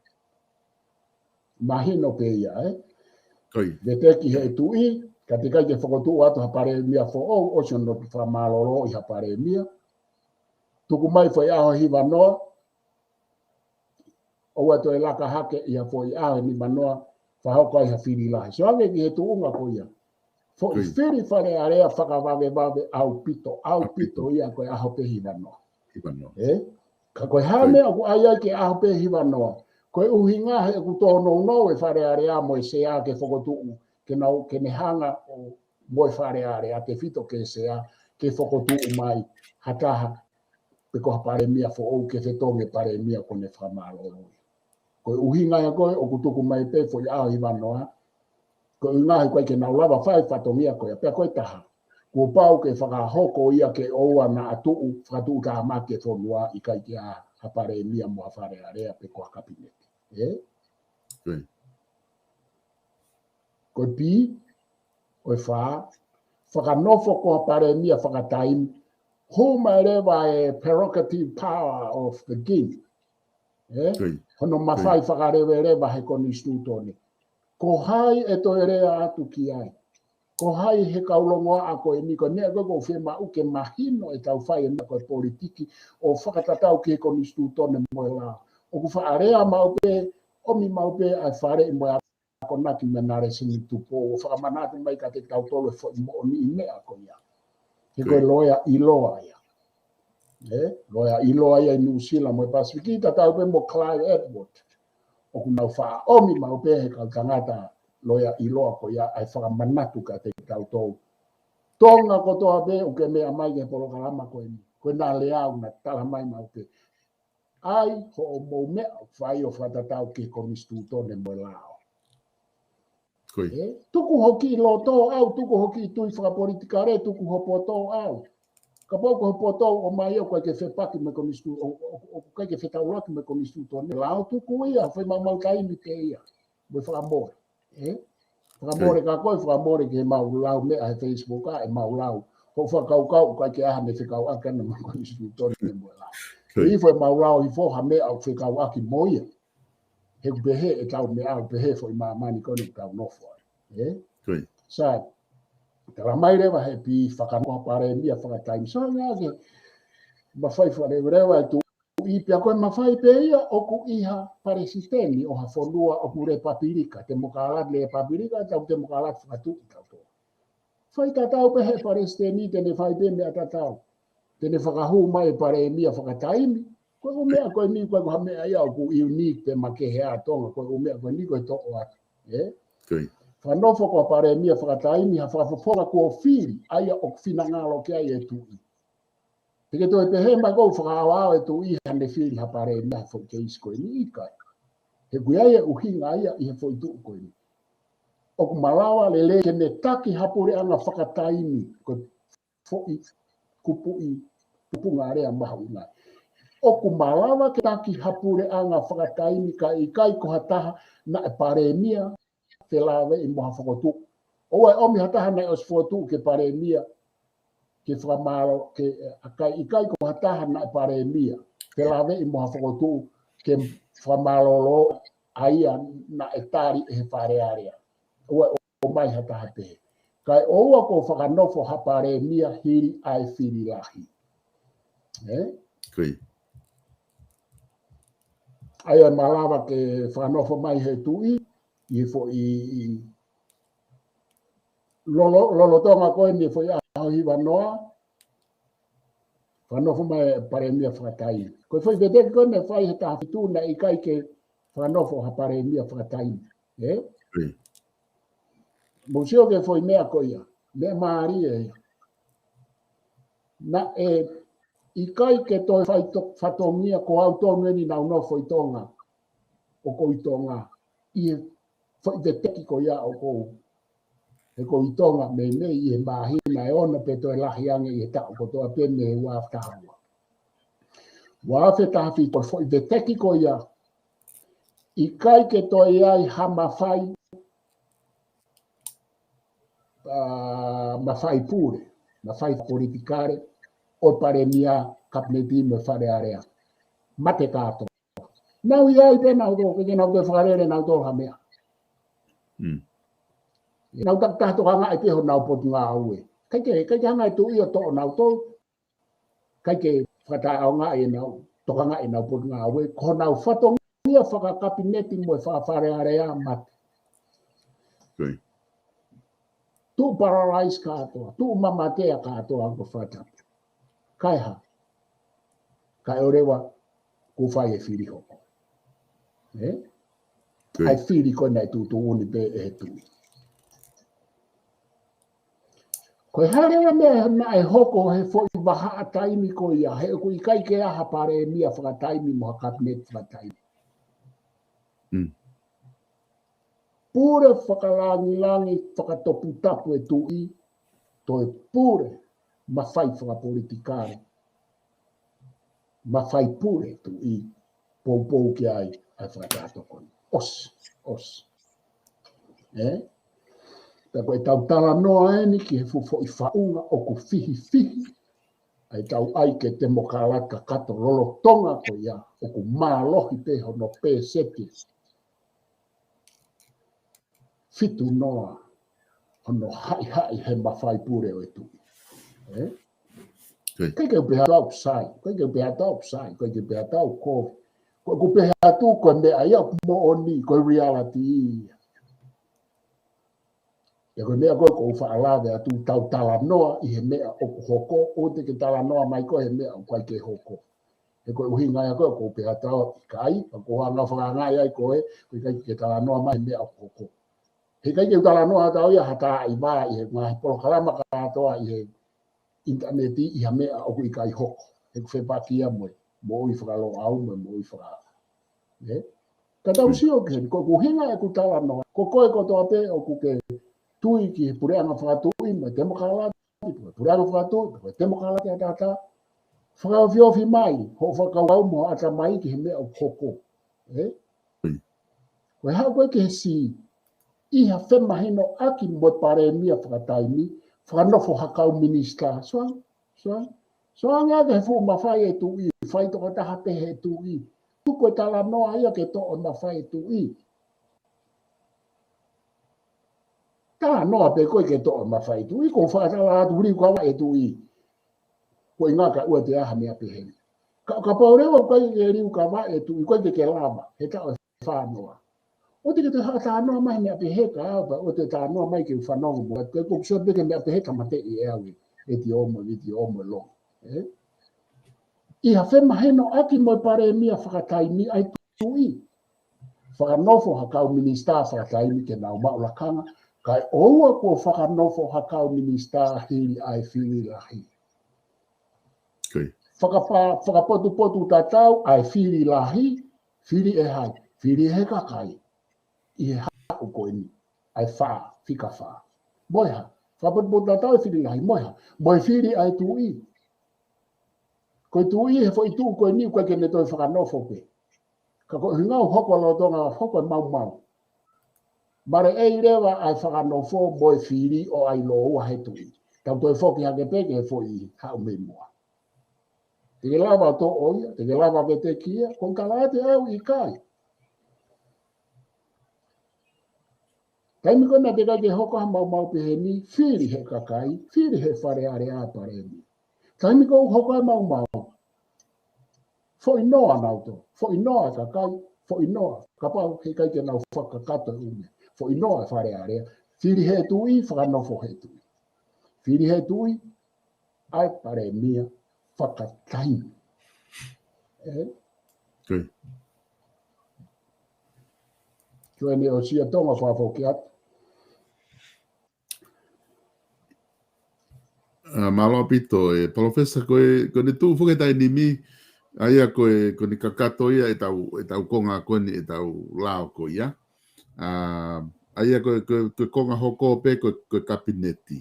Mahino pē ia, ʻe? Veteki ʻe he tuʻi, ka teʻeki ai ke fokotuʻu atu ha Palēmia foʻou, ʻosi hono fakamālōlōʻi ha Palēmia. Tuku mai foʻi ʻaho ʻe hiva noa, ʻoua toe laka hake ʻi ha foʻi ʻaho ʻe nima noa, fakahoko ai ha fili lahi. So ange ki he tuʻunga ko ia. Foʻi fili Fale Alea fakavavevave ʻaupito, ʻaupito ia ko e ʻaho pē ʻe hiva noa. ʻE? Ka ko e hā e meʻa ʻoku ʻai ai ki he ʻaho pē ʻe hiva noa? Ko e ʻuhinga he ʻoku tōnounou e Fale Alea mo e Sea ke fokotuʻu, ke nau, ke ne hanga ʻo, mo e Fale Alea tefito ki he Sea, ke fokotuʻu mai ha taha pe ko ha Palēmia foʻou ke fetongi e Palēmia kuo ne fakamālōlōʻi. Ko e ʻuhinga ia ko ē ʻoku tuku mai pē foʻi ʻaho ʻe hiva noa, ko e ʻuhinga he ʻoku ʻikai ke nau lava fai e fatongia ko ia, pea ko e taha. Kuo pau ke fakahoko ia ke ʻoua naʻa tuʻu, fakatuʻutāmaki e fonua, ʻikai ke ʻi ai ha Palēmia mo ha Fale Alea pe ko ha Kapineti. ʻE? Ko e B, ʻo e fā, fakanofo ko ha Palēmia fakataimi, hū mai leva e prerogative power of the king. ʻE? Hono mafai fakaleveleva he konisitūtone. Ko hai ʻe toe lea atu ki ai? Ko hai he kau longoaʻa ko eni, ko e meʻa ko ē ʻoku fiemaʻu ke mahino ʻetau fai e meʻa ko e politiki ʻo fakatatau ki he konisitūtone mo e lao. ʻOku faʻa lea maʻu pē, ʻomi maʻu pē ʻa e faleʻi mo e akonaki mei Nalesini Tupou ʻo fakamanatu mai kiate kitautolu e foʻi moʻoniʻi meʻa ko ia. He ko e loea ʻiloa ia. ʻE, loea ʻiloa ia ʻi Nuʻusila mo e Pasifiki, tatau pē mo Clive Edward. ʻOku nau faʻa ʻomi maʻu pē he kau tangata loea ʻiloa ko ia ʻa e fakamanatu kiate kitautolu. Tonga kotoa pē ʻoku ke meʻa mai ki he polokalama ko eni. Ko e na lea ʻoku na tala mai maʻu pē. ʻAi hoʻomou meʻa ʻoku fai ʻo fakatatau ki he konisitūtone mo e lao. ʻE, tuku hoʻo kiʻi loto ʻau, tuku hoʻo kiʻi tui fakapolitikale, tuku hoʻo poto ʻau. Kapau ko hoʻo poto ʻoku ʻomai ʻoku ʻikai ke fepaki mo e konisitū-, ʻo, ʻo, ʻoku ʻikai ke fetaulaki mo e konisitūtone, lao tuku ia, fai maumau taimi pē ia. Mo e fakamole. ʻE? Fakamole ka ko e fakamole ke mau lau meʻa he Facebook ʻa e mau lau. Hoʻo fakakaukau ʻoku ʻikai ke ʻi ai ha meʻa fekauʻaki ana mo e konisitūtone mo e lao. ʻI fo e mau lau ʻi fo ha meʻa ʻoku fekauʻaki mo ia. He ʻoku pehē ʻetau meʻa, ʻoku pehē foʻi māmani ko eni ʻoku tau nofo ai. ʻE? Sai. Tala mai leva he B, fakanofo ha Palēmia fakataimi. So ange ke mafai fakaleveleva e tuʻi pea ko e mafai pē ia ʻoku ʻi ha palesiteni ʻo ha fonua ʻoku lepapilika, temokalati lepapilika, tau temokalati fakatuʻi tautolu. Fai tatau pē he palesiteni te ne fai pē meʻa tatau. Te ne fakahū mai e Palēmia fakataimi. Ko e ʻū meʻa ko eni ko e ko ha meʻa ia ʻoku unique pē makehe ʻa Tonga, ko e ʻū meʻa ko eni ko e toʻo atu. ʻE? Fakanofo ko ha Palēmia fakataimi, ha fakafofonga kuo fili, ʻa ia ʻoku finangalo ki ai e tuʻi. Te ke toe pehē mai ʻoku fakaʻaoʻao e tuʻi he ʻene fili ha Palēmia he foʻi keisi ko eni, ʻikai. He ʻoku ʻi ai e ʻuhinga ia ʻi he foʻi tuʻu ko eni. ʻOku malava lelei ke ne taki ha puleʻanga fakataimi, ko e foʻi kupuʻi, tupunga lea mahuʻinga. ʻOku malava ke taki ha puleʻanga fakataimi kae ʻikai ko ha taha naʻe Palēmia felāveʻi mo ha fokotuʻu. ʻOua ʻe ʻomi ha taha naʻe ʻosi fokotuʻu ke Palēmia, ke fakamālō, ke, ʻa, kae ʻikai ko ha taha naʻe Palēmia felāveʻi mo ha fokotuʻu ke fakamālōlō. ʻa ia naʻe tali ʻe he Fale Alea. ʻOua ʻe ʻomai ha taha pehē. Kae ʻoua kuo fakanofo ha palēmia hili ʻa e fili lahi. Ē? Kui. ʻA ia ʻe malava ke fakanofo mai he tuʻi, ʻi he foʻi lolo-, lolotonga ko eni foʻi ʻaho hiva noa, fakanofo mai e palēmia fakataimi. Ko e foʻi veteki ko eni naʻe fai he taha fitu naʻe ʻikai ke fakanofo ha palēmia fakataimi. Ē? Kui. Mou sio ki he foʻi meʻa ko ia. Meʻa mālie ia. Naʻe ʻikai ke toe fai to-, fatongia ko au tonu eni naʻa ku nofo ʻi Tonga. ʻOku ou ʻi Tonga. ʻI he foʻi veteki ko ia ʻoku ou. He ʻoku ou ʻi Tonga meimei ʻi he māhina ʻe ono pe toe lahi ange ʻi he taʻu kotoa pē mei he ua afe taha ua. Ua afe taha fitu ko e foʻi veteki ko ia. ʻIkai ke toe ʻi ai ha mafai, ā, mafai pule, mafai politikale, ʻo e palēmia, kapineti mo e Fale Alea. Mate kātoa. Nau ʻi ai pē nautolu, ʻikai ke nau toe fakalele nautolu ha meʻa. Mm. Nau takitaha tokangaʻi pē honau potungāue. ʻIkai ke, ʻikai ke hanga ʻe he tuʻi ʻo toʻo nautolu. ʻIkai ke fakataʻeʻaongaʻi ʻenau, tokangaʻi ʻenau potungāue. Ko honau fatongia fakakapineti mo e faka-Fale Alea mate. Kui. Tuʻu paralyze kātoa, tuʻu mamatea kātoa ʻa e fatapu. Kae hā? Kae ʻoua leva kuo fai e fili hoko. Ē? Kui. ʻA e fili ko ē naʻe tuʻutuʻuni pē ʻe he tuʻi. Ko e hā leva e meʻa naʻe hoko he foʻi vahaʻa taimi ko ia, he ʻoku ʻikai ke ʻi ai ha palēmia fakataimi mo ha kapineti fakataimi. Mm. Pule fakalangilangi fakatoputapu e tuʻi, toe pule mafai fakapolitikale, mafai pule tuʻi, poupou ki ai ʻa e fakataha tokoni. ʻOsi, ʻosi. Ē? Pea ko ʻetau talanoa eni ki he fuʻu foʻi faʻunga ʻoku fihifihi ʻa ʻetau ʻai ke temokalati kakato lolotonga ko ia, ʻoku mālohi pē hono pēseti fitu noa hono haʻihaʻi he mafai pule ʻo e tuʻi. Ē? Good. ʻIkai ke u pehē atu ʻoku sai, ʻikai ke u pehē atu ʻoku sai, ʻikai ke u pehē atu ʻoku kovi. Ko ʻeku pehē atu ko e meʻa ia ʻoku moʻoni, ko e reality ia. Ia ko e meʻa ko ē ʻoku ou faʻa lave atu, tau talanoa ʻi he meʻa ʻoku hoko, ʻoua te ke talanoa mai koe he meʻa ʻoku ʻikai ke hoko. He ko e ʻuhinga ia ko ē ʻoku ou pehē atu ʻoku ʻikai, ʻoku ou hanga ʻo fakaangaʻi ai koe, ʻoku ʻikai ke talanoa mai he meʻa ʻoku hoko. He ʻikai ke u talanoa atu au ia ha taimi ʻi he ngaahi polokalama kātoa ʻi he ʻinitaneti ʻi ha meʻa ʻoku ʻikai hoko. He ʻoku fepaki ia mo e moʻui faka-Loʻau mo e moʻui faka-, ē? Ka tau sio ki heni, ko ʻeku ʻuhinga ʻeku talanoa, ko koe kotoa pē ʻoku ke tui ki he puleʻanga fakatuʻi mo e temokalati, puleʻanga fakatuʻi, mo e temokalati ʻataʻatā. Fakaofiofi mai hoʻo fakakaukau mo hoʻo ʻatamai ki he meʻa ʻoku hoko. Ē? Ko e haʻu ko ē ki he C, ʻi ha femahinoʻaki mo e palēmia fakataimi, fakanofo ha kau minisitā, soa, soa, soa ange ake he fuʻu mafai e tuʻi, fai tokotaha pē he tuʻi. Tuku e talanoa ia ke toʻo e mafai e tuʻi. Talanoa pē koe ke toʻo e mafai e tuʻi, ko e fakatala atu liukavaʻe e tuʻi. Ko e ʻuhinga ka ʻoua te ʻi ai ha meʻa pehē. Ka, kapau leva ʻoku ʻikai ke liukavaʻe e tuʻi, ʻoku ʻikai ke ke lava, he taʻu ʻe fā noa. ʻOua te ke toe haʻu ʻo talanoa mai he meʻa pehē ka, pea ʻoua te talanoa mai ke u fanongo mo, ko e, ko e sio pē ki he meʻa pehē ka mateʻi ʻe au e, e ti omo, e ti omo lo. Ē? ʻI ha femahinoʻaki mo e palēmia fakataimi ʻa e tuʻi. Fakanofo ha kau minisitā fakataimi ke nau maʻu lakanga, kae ʻoua kuo fakanofo ha kau minisitā hili ʻa e fili lahi. Okay. Fakapa-, fakapotupotutatau ʻa e fili lahi, fili ʻe hai, fili ʻe he kakai. ʻI he haʻu ko eni, ʻa e fā, fika fā. Mo e hā, fakapotupotutatau e fili lahi, mo e hā, mo e fili ʻa e tuʻi. Ko e tuʻi he foʻi tuʻu ko eni ʻoku ʻikai ke ne toe fakanofo pē. Ka ko e ʻuhinga ʻoku hoko lolotonga, hoko e maumau. Maleʻei leva ʻa e fakanofo mo e fili ʻo ʻai lōua he tuʻi. Tau toe foki hake pē ki he foʻi haʻu mei muʻa. Te ke lava ʻo toʻo ia, te ke lava ʻo veteki ia, ko e kalati au ʻikai. Taimi ko ē naʻe teʻeki ai ke hoko ha maumau pehē ni, fili he kakai, fili he Fale Alea ʻa e Palēmia. Taimi ko ē ʻoku hoko ai e maumau, foʻi noa nautolu, foʻi noa e kakai, foʻi noa, kapau heʻikai ke nau fakakakato e ʻū meʻa. Foʻi noa e Fale Alea, fili he tuʻi, fakanofo he tuʻi. Fili he tuʻi, ʻa e Palēmia fakataimi. ʻE? Ko ia. Ko eni ʻosi ia Tonga fakafoki atu. ʻA, mālō ʻaupito, ʻe Palōfesa, ko e, ko ʻene tuʻu foki he taimi ni, ʻa ia ko e, ko ʻene kakato ia ʻetau, ʻetau konga ko eni, ʻetau lao ko ia. ʻA, ʻa ia ko e, ko e, ko e konga hoko pē ko e, ko e Kapineti.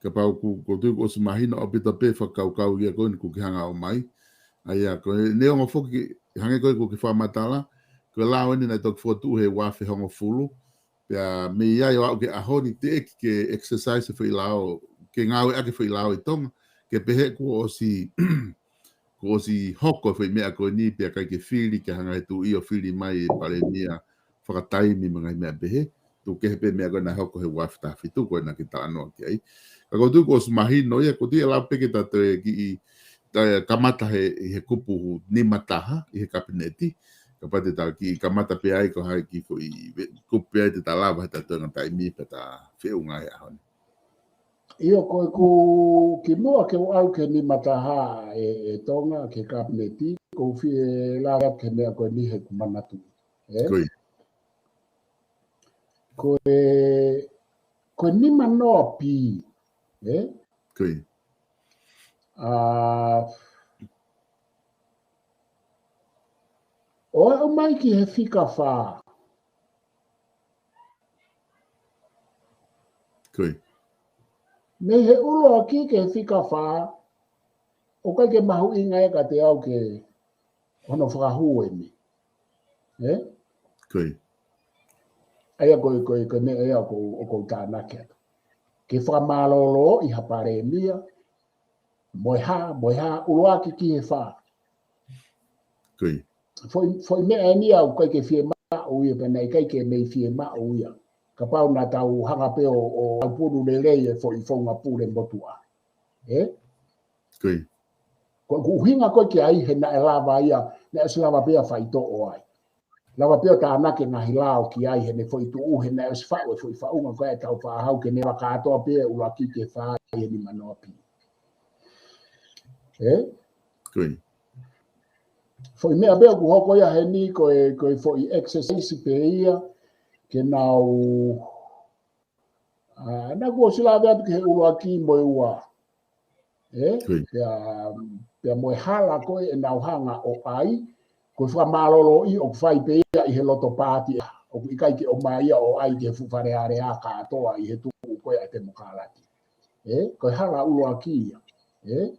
Kapau ʻoku, ʻoku ou tui kuo ʻosi mahino ʻaupito pē fakakaukau ia ko eni kuo ke hanga ʻo ʻomai. ʻA ia ko e neongo foki, hangē ko ē kuo ke fakamatala, ko e lao eni naʻe toki fokotuʻu he ua afe hongofulu, pea mei ai ʻo aʻu ki he ʻaho ni teʻeki ke exercise e foʻi lao, ke ngāueʻaki e foʻi lao ʻi Tonga, ke pehē kuo ʻosi, kuo ʻosi hoko e foʻi meʻa ko eni, pea ʻikai ke fili, ke hanga he tuʻi ʻo fili mai e Palēmia fakataimi mo e ngaahi meʻa pehē. Tuku kehe pē meʻa ko ē naʻe hoko he ua afe taha fitu ko ē naʻa ke talanoa ki ai. Ka ʻoku ou tui kuo ʻosi mahino ia, ʻoku ou tui ʻe lava pē ke ta toe kiʻi, ta kamata he, ʻi he kupu nima taha, ʻi he Kapineti. Kapau te ta kiʻi kamata pē ai ko hai kiʻi foʻi ve-, kupu pē ai te ta lava he ta toe ngata taimi pea ta feʻunga he ʻaho ni. ʻIo, ko e ku-, kimuʻa ke u ʻalu ki he nima taha ʻe, ʻe Tonga, ki he Kapineti, ʻoku ou fie lave ki he meʻa ko eni he ʻeku manatu. ʻE? Ko ia. Ko e, ko e nima noa pī, ʻe? Ko ia. ʻA, ʻo aʻu mai ki he fika fā. Ko ia. Mei he ʻuluaki ki he fika fā, ʻoku ʻikai ke mahuʻinga ia kiate au ke hono fakahū eni. ʻE? Ko ia. ʻA ia ko e, ko e, ko e meʻa ia ʻoku, ʻoku ou tānaki atu. Ke fakamālōlōʻi ha Palēmia, mo e hā, mo e hā, ʻuluaki ki he fā. Ko ia. Foʻi, foʻi meʻa eni ia ʻoku ʻikai ke fiemaʻu ia, pea naʻe ʻikai ke mei fiemaʻu ia. Kapau naʻa tau hanga pē ʻo, ʻo ʻaupulu lelei e foʻi founga pule motuʻa. ʻE? Ko ia. Ko ʻeku ʻuhinga ko ē ki ai he naʻe lava ia, naʻe ʻosi lava pē ia faitoʻo ai. Lava pē ʻo tānaki e ngaahi lao ki ai heʻene foʻi tuʻu, he naʻe ʻosi faʻu e foʻi faʻunga ko ē ʻetau fāhau ke ne fakakātoa pē ʻuluaki ki he fā ʻi he nima noa pī. ʻE? Ko ia. Foʻi meʻa pē ʻoku hoko ia heni ko e, ko e foʻi exercise pē ia, ke nau, ʻa, naʻa ku ʻosi lave atu ki he ʻuluaki mo e ua. ʻE? Ko ia. Pea, pea mo e hala ko ē ʻenau hanga ʻo ʻai, ko e fakamālōlōʻi ʻoku fai pē ia ʻi he loto paati, ʻoku ʻikai ke ʻomai ia ʻo ʻai ki he fuʻu Fale Alea kātoa ʻi he tuʻu ko ē ʻa e temokalati. ʻE? Ko e hala ʻuluaki ia. ʻE?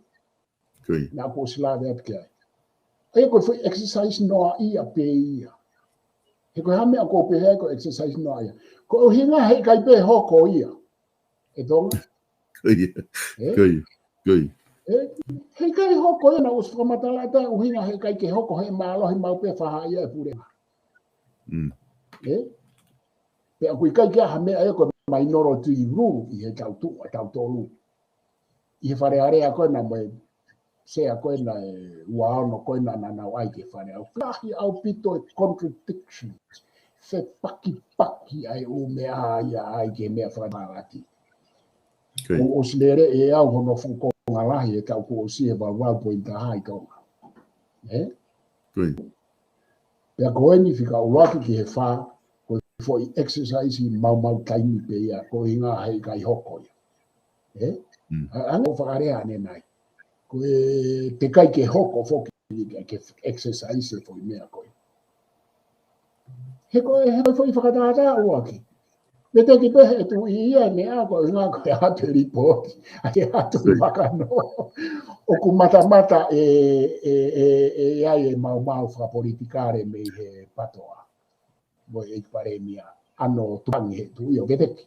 Ko ia. Naʻa ku ʻosi lave atu ki ai. ʻA ia ko e foʻi exercise noaʻia pē ia. He ko e hā e meʻa ʻoku ou pehē ai ko e exercise noaʻia. Ko e ʻuhinga heʻikai pē hoko ia. ʻE Tonga? Ko ia. ʻE? Ko ia. Ko ia. ʻE, heʻikai hoko ia, naʻa ku ʻosi fakamatala atu ʻa e ʻuhinga heʻikai ke hoko he mālohi maʻu pē fahaʻi ʻa e puleʻanga. Mm. ʻE? Pea ʻoku ʻikai ke ʻi ai ha meʻa ia ko e minority rule ʻi he tau tuʻu, ʻa tautolu. ʻI he Fale Alea ko ē naʻa mo e sea ko ē naʻe ua ono ko ē naʻa nau ʻai ki he Fale Alea. Lahi ʻaupito e contradictions. Fepakipaki ʻa e ʻū meʻa ia ʻai ki he meʻa fakatālati. Ko ia. ʻOku ʻosi lele ʻe au hono fuʻu konga lahi he taʻu kuo ʻosi he valu valu poini taha ʻi Tonga. ʻE? Ko ia. Pea ko eni fika ʻuluaki ki he fā, ko e foʻi exercise maumau taimi pē ia, ko e ʻuhinga heʻikai hoko ia. ʻE? Mm. ʻA, ʻa e ongo fakalea ʻanenai. Ko e teʻeki ai ke hoko foki ke, ke exercise e foʻi meʻa ko ē. He ko e, he ko e foʻi fakatātā ʻuluaki. Veteki pē he tuʻi ia e meʻa ko e ʻuhinga ko e ʻatu e lipooti. ʻA e ʻatu e fakanoa. ʻOku matamata ʻe, ʻe, ʻe, ʻe ʻi ai e maumau fakapolitikale mei he PATOA. Mo e ʻEiki Palēmia, ʻa hono tupangi he tuʻi ʻo veteki.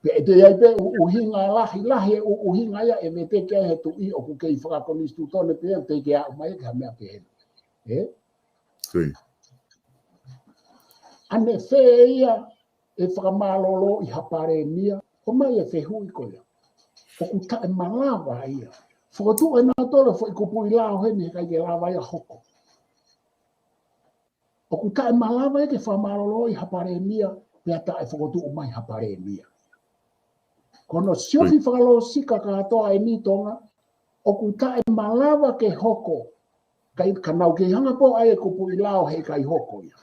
Pea ʻe toe ʻi ai pē ʻu-, ʻuhinga lahi, lahi e ʻu-, ʻuhinga ia ʻe veteki ai he tuʻi ʻoku kei fakakonisitūtone pē, ʻoku teʻeki ke aʻu mai ki ha meʻa pehē ni. ʻE? Ko ia. ʻAnefē ia ʻe fakamālōlōʻi ha palēmia? ʻOmai e fehuʻi ko ia. ʻOku taʻemalava ia. Fokotuʻu ʻe nautolu e foʻi kupuʻi lao heni he ʻikai ke lava ia hoko. ʻOku taʻemalava ia ke fakamālōlōʻi ha palēmia, pea taʻefokotuʻu mai ha palēmia. Ko hono siofi fakalōsika kātoa ʻeni Tonga, ʻoku taʻemalava ke hoko. Kae, ka nau kei hanga pē ʻo ʻai e kupuʻi lao he ʻikai hoko ia.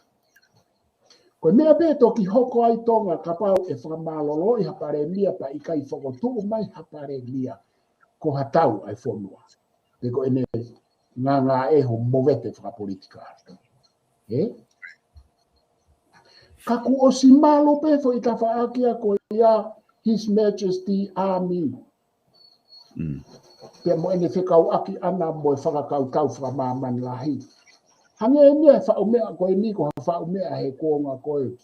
Ko e meʻa pē toki hoko ai Tonga kapau ʻe fakamālōlōʻi ha palēmia pea ʻikai fokotuʻu mai ha palēmia, ko ha tau ʻa e fonua. Pe ko ʻene ngāngāʻehu movete fakapolitikale. Ē? Ka kuo ʻosi malu pē foʻi tafaʻaki ia ko ia His Majesty Army. Pea mo ʻene fekauʻaki ʻana mo e fakakautau fakamāmani lahi. Hangē ʻeni e faʻu meʻa ko ʻeni ko ha faʻu meʻa he kuonga ko ē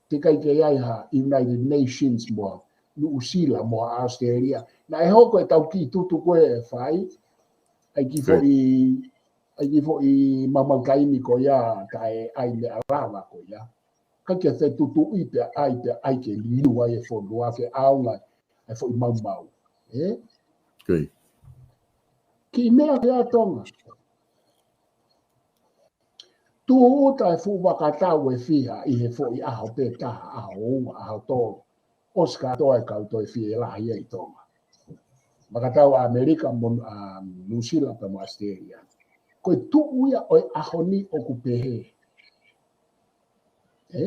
teʻeki ai ke ʻi ai ha United Nations mo Nuʻusila mo Australia. Naʻe hoko e tau kiʻi tutu ko ē ʻe fai, ʻai kiʻi foʻi, ʻai kiʻi foʻi maumau taimi ko ia taʻe ʻai meʻa lava ko ia. Ka ke fetutuʻi pea ʻai, pea ʻai ke liliu ai e fonua ke ʻaonga e foʻi maumau. Ē? Kiʻi meʻa kia Tonga. Tūʻuta e fuʻu vakatau ʻe fiha ʻi he foʻi ʻaho pē taha, ʻaho ua, ʻaho tolu. ʻOsi kātoa e kau toe fie lahi ia ʻi Tonga. Vakatau ʻa ʻAmelika mo, ʻa Nuʻusila pea mo Australia. Ko e tuʻu ia ʻo e ʻaho ni ʻoku pehē. Ē?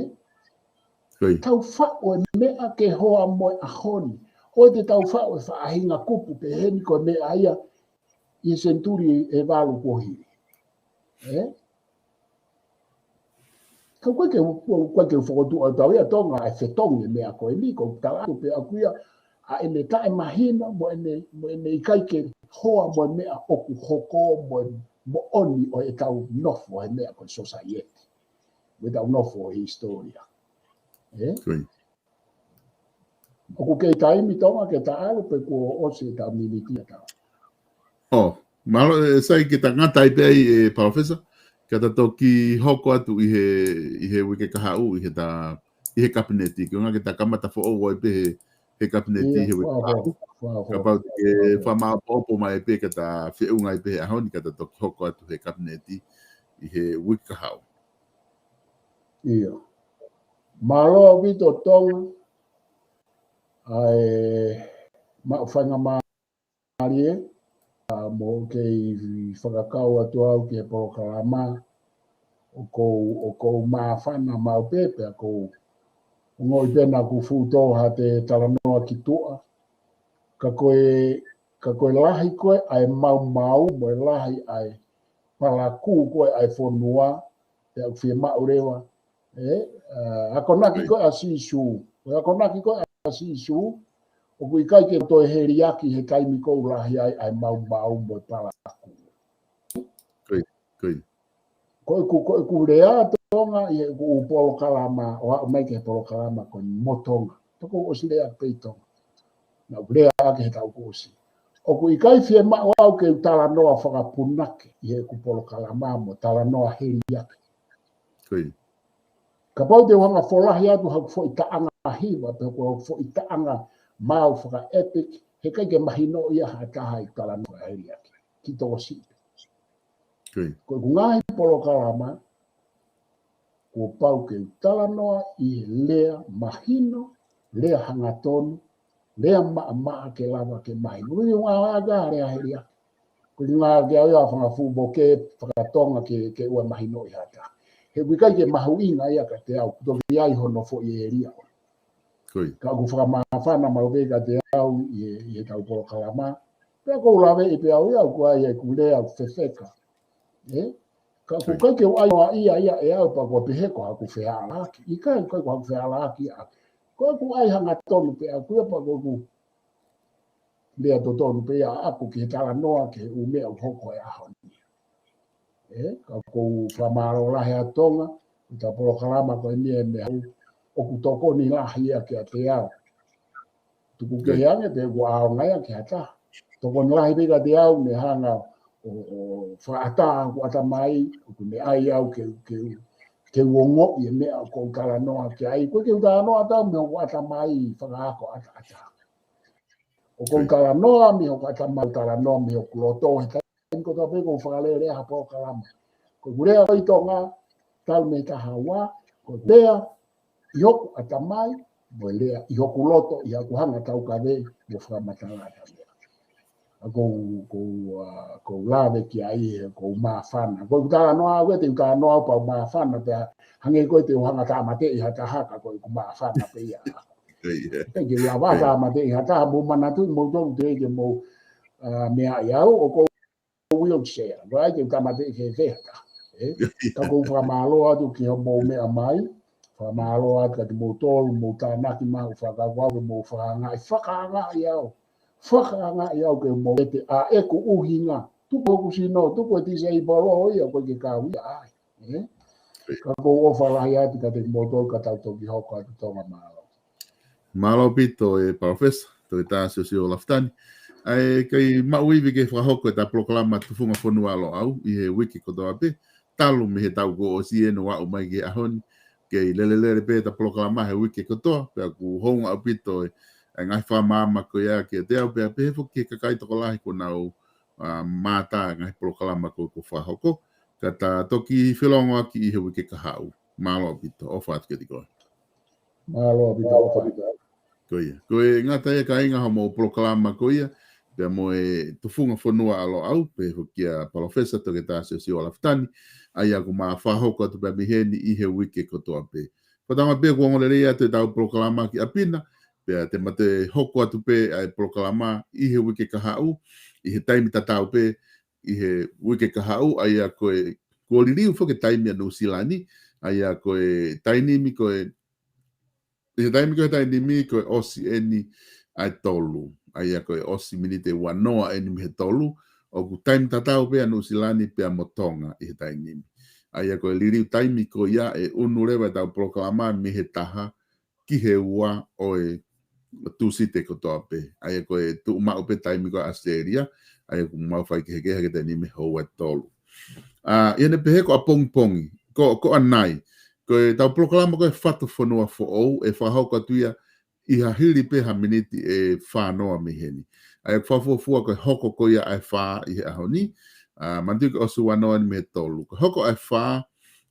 Tau faʻu e meʻa ke hoa mo e ʻaho ni. ʻOua te tau faʻu e faʻahinga kupu pehē ni ko e meʻa ia ʻi he senituli ʻe valu kuo hili. Ē? Ka ʻoku ʻikai ke, ʻoku ʻikai ke fokotuʻu ʻe tautolu ia Tonga e fetongi e meʻa ko ʻeni, ko e tala atu pē ʻaku ia, ʻa ʻene taʻemahino, mo ʻene, mo ʻene ʻikai ke hoa mo e meʻa ʻoku hoko, mo e moʻoni ʻo e tau nofo he meʻa ko e society. Mo e tau nofo he hisitōlia. Ē? ʻOku kei taimi Tonga ke ta ʻalu pe kuo ʻosi e tau miniti ʻa tau. ʻO, mālō ʻe Sai ke ta ngata ai pē ai ʻe Palōfesa, ka ta toki hoko atu ʻi he, ʻi he uike kahaʻu, ʻi he ta, ʻi he kapineti, ko e ʻuhinga ke ta kamata foʻou ai pē he, he kapineti he uike kahaʻu. Kapau te ke fakamāopoopo mai pē ka ta feʻunga ai pē he ʻaho ni ka ta toki hoko atu he kapineti ʻi he uike kahaʻu. ʻIo. Mālō ʻaupito Tonga, ʻa e maʻu faingamālie, ʻa mo kei fakakau atu au ki he polokalama, ʻoku ou, ʻoku ou māfana maʻu pē, pea ʻoku ou ongoʻi pē naʻa ku fuʻu tō ha te talanoa ki tuʻa. Ka ko e, ka ko e lahi ko ē ʻa e maumau, mo e lahi ʻa e palakū ko ē ʻa e fonua, pea ʻoku fiemaʻu leva, ē, ʻa, akonaki ko ē ʻa Sīsū. Ko e akonaki ko ē ʻa Sīsū, ʻoku ʻikai ke toe heliaki he taimi ʻoku lahi ai ʻa e maumau mo e palakū. Ko ʻeku, ko ʻeku lea Tonga ʻi heʻeku polokalama, ʻo aʻu mai ki he polokalama ko eni mo Tonga. Pea ʻoku ou ʻosi lea pē ʻi Tonga. Naʻa ku lea ʻaki he taʻu kuo ʻosi. ʻOku ʻikai fiemaʻu au ke u talanoa fakapunake ʻi heʻeku polokalama mo talanoa heliaki. Kapau te u hanga folahi atu haku foʻi taʻanga hiva, pe ko haku foʻi taʻanga maau fakaʻepic, heʻikai ke mahino ia ha taha ʻi talanoa heliaki. Ki tokosiʻi. Ko ʻeku ngaahi polokalama, kuo pau ke u talanoa ʻi he lea mahino, lea hangatonu, lea maʻamaʻa ke lava ke mahino. Ko e ʻuhinga ia lea heliaki. Ko e ʻuhinga ke au ia fanga fuʻu boke fakatonga ke, ke ʻoua mahino ʻe ha taha. He ʻoku ʻikai ke mahuʻinga ia kiate au, ʻoku toki ʻi ai hono foʻi ʻēlia. Ka ʻoku fakamāfana maʻu pē kiate au ʻi he, ʻi he taʻu polokalama. Pea ʻoku ou laveʻi pē au ia, ʻoku ʻi ai ʻeku lea ʻoku fefeka. Ē? Ka ʻoku ʻikai ke u ʻai noa ia ia ʻe au pea ʻoku pehē ko haku fealaaki. ʻIkai, ʻikai ko haku fealaaki ia. Ko ʻeku ʻai hangatonu pē ʻaku ia pea ʻoku lea totonu pē ia ʻaku ki he talanoa ki he ʻū meʻa ʻoku hoko he ʻaho ni. Ē, ka ʻoku ou fakamālō lahi ʻa Tonga, ʻi he polokalama ko eni ʻe meʻa ʻoku tokoni lahi ia kiate au. Tuku kehe ange pe ʻoku ʻaonga ia ki ha taha. Tokoni lahi pē kiate au, ne hanga ʻo, ʻo fakaʻatā ʻeku ʻatamai, ʻoku ne ʻai au ke, ke, ke u ongoʻi e meʻa ʻoku ou talanoa ki ai. ʻOku ʻikai ke u talanoa atu au mei hoku ʻatamai fakaako ʻataʻatā. ʻOku ou talanoa mei hoku ʻatamai, talanoa mei hoku loto, he taimi kotoa pē ʻoku ou fakalele ha polokalama. Ko ʻeku lea ko ē ʻi Tonga, talu mei he taha ua, ko e lea ʻi hoku ʻatamai, mo e lea ʻi hoku loto, ʻi haʻaku hanga ʻo taukaveʻi mo fakamatala ʻa e meʻa. ʻA ʻoku ou, ʻoku ou, ʻa, ʻoku ou lave ki ai, he ʻoku ou māfana. ʻOku ou talanoa au ē, te u talanoa au pea u māfana, pea hangē ko ē te u hanga ʻo tāmateʻi ha taha ka ko ʻeku māfana pē ia. ʻIkai ke u lava ʻo tāmateʻi ha taha, mou manatuʻi moutolu teʻeki ke mou, ʻa, meaʻi au, ʻoku ou wheelchair, ʻikai ke u tāmateʻi fēfē ha taha. Ē? Ka ʻoku ou fakamālō atu ki hoʻomou meʻa mai, fakamālō atu kiate kimoutolu, mou tānaki mai hoku fakakaukau, mou fakaangaʻi, fakaangaʻi au. Fakaangaʻi au ke mou ʻete ʻa ʻeku ʻuhinga. Tuku hoku sino, tuku e tisa i polo ia, ʻoku ʻikai ke kau ia ai. Ē? Ka ʻoku ou ʻofa lahi atu kiate kimoutolu ka tau toki hoko atu, Tonga, mālō. Mālō ʻaupito e Palōfesa Toketā Siosiua Lafitani. ʻA e kai maʻu ivi ke fakahoko ʻeta polokalama Tufunga Fonua ʻa Loʻau ʻi he uike kotoa pē, talu mei he taʻu kuo ʻosi eni ʻo aʻu mai ki he ʻaho ni. Kei lelelele pē ʻeta polokalama he uike kotoa, pea ʻoku hounga ʻaupito e, e ngaahi fakamaama ko ia kiate au, pea pehē foki ki he kakai tokolahi kuo nau, ʻa, mātā e ngaahi polokalama ko ē kuo fakahoko, ka ta toki felongoaki ʻi he uike kahaʻu. Mālō ʻaupito, ʻofa atu kiate koe. Mālō ʻaupito, ʻofa atu. Ko ia. Ko e ngata ia kāinga hoʻomou polokalama ko ia, pea mo e Tufunga Fonua ʻa Loʻau, pehē foki kia Palōfesa Toketā Siosiua Lafitani, ʻa ia ʻoku ma fakahoko atu pē mei heni ʻi he uike kotoa pē. Fakatauange pē ʻoku ongo lelei atu ʻetau polokalama ki ʻapi na, pea te ma toe hoko atu pē ʻa e polokalama ʻi he uike kahaʻu, ʻi he taimi tatau pē, ʻi he uike kahaʻu, ʻa ia ko e, kuo liliu foki e taimi ʻa Nuʻusila ni, ʻa ia ko e taimi ko e, ʻi he taimi ko e, taimi ko e ʻosi eni ʻa e tolu, ʻa ia ko e ʻosi miniti ʻe uanoa eni mei he tolu, ʻoku taimi tatau pē ʻa Nuʻusila ni pea mo Tonga ʻi he taimi ni. ʻA ia ko e liliu taimi ko ia ʻe ʻunu leva ʻetau polokalama mei he taha ki he ua ʻo e Tūsite kotoa pē. ʻA ia ko e tuʻu maʻu pē taimi ko ē ʻa ʻAositelēlia, ʻa ia ʻoku mau faikehekehe ki he taimi mei he houa ʻe tolu. ʻA, ʻi heʻene pehē ko ʻapongipongi, ko, ko ʻanai, ko ʻetau polokalama ko e Fatu Fonua Foʻou, ʻe fakahoko atu ia ʻi ha hili pē ha miniti ʻe fānoa mei heni. ʻA ia ʻoku fakafuofua ko e hoko ko ia ʻa e fā ʻi he ʻaho ni, ʻa, manatuʻi ko e ʻosi uanoa eni mei he tolu. Ko e hoko ʻa e fā,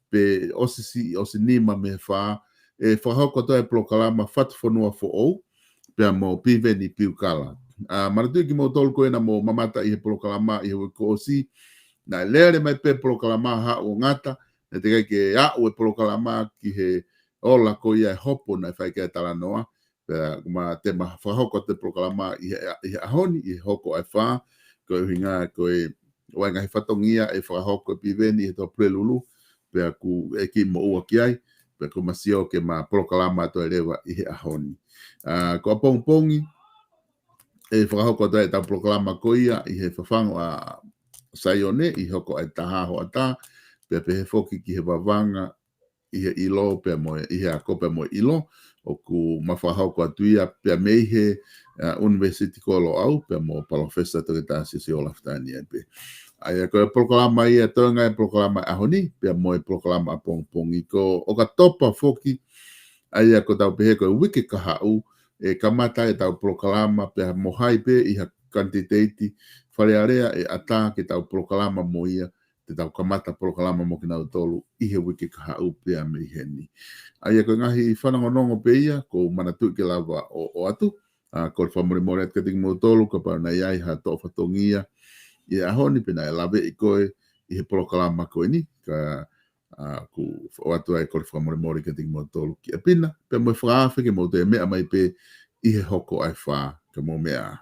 pe ʻosi si-, ʻosi nima mei he fā, ʻe fakahoko atu ʻa e polokalama Fatu Fonua Foʻou, pea mo Piveni Piukala. ʻA, manatuʻi kimoutolu ko ena mou mamata ʻi he polokalama ʻi he uike kuo ʻosi, naʻe lele mai pē polokalama haʻu ʻo ngata, naʻe teʻeki ai ke aʻu e polokalama ki he ola ko ia e hopo naʻe fai ki ai e talanoa, pea ʻoku ma toe ma fakahoko atu e polokalama ʻi he, ʻi he ʻaho ni, ʻi he hoko ʻa e fā, ko e ʻuhinga ko e ʻoku ʻi ai e ngaahi fatongia ʻe fakahoko ʻe Piveni ʻi he Tuʻapulelulu, pea ʻoku ʻikai ke moʻua ki ai, pea ʻoku ma sio ke ma polokalama atu ai leva ʻi he ʻaho ni. ʻA, ko ʻapongipongi, ʻe fakahoko atu ai ʻetau polokalama ko ia ʻi he fafangu ʻa Saione, ʻi he hoko ʻa e taha hoʻatā, pea pehē foki ki he vavanga ʻi he ʻilo pea mo e, ʻi he ako pea mo e ʻilo, ʻoku ma fakahoko atu ia pea mei he, ʻa, ʻUnivēsiti ko Loʻau, pea mo Palōfesa Toketā Siosiua Lafitani ai pē. ʻA ia ko e polokalama ia, toenga e polokalama ʻaho ni, pea mo e polokalama ʻapongipongi ko ʻOkatopa foki, ʻa ia ko ʻetau pehē ko e uike kahaʻu, ʻe kamata ʻetau polokalama pea mo hai pē ʻi ha kanititeiti Fale Alea ʻe ʻatā ke tau polokalama mo ia, te tau kamata polokalama mo kinautolu ʻi he uike kahaʻu pea mei heni. ʻA ia ko e ngaahi fanongonongo pē ia, ʻoku ou manatuʻi ke lava ʻo, ʻoatu, ʻa, kole fakamolemole atu kiate kimoutolu, kapau naʻe ʻi ai ha toʻo fatongia ʻi he ʻaho ni pe naʻe laveʻi koe ʻi he polokalama ko eni, ka, ʻa, ʻoku ʻoatu ai kole fakamolemole kiate kimoutolu ki ʻapi na, pea mo e fakaafe ke mou toe meʻa mai pē ʻi he hoko ʻa e fā, ka mou meʻa.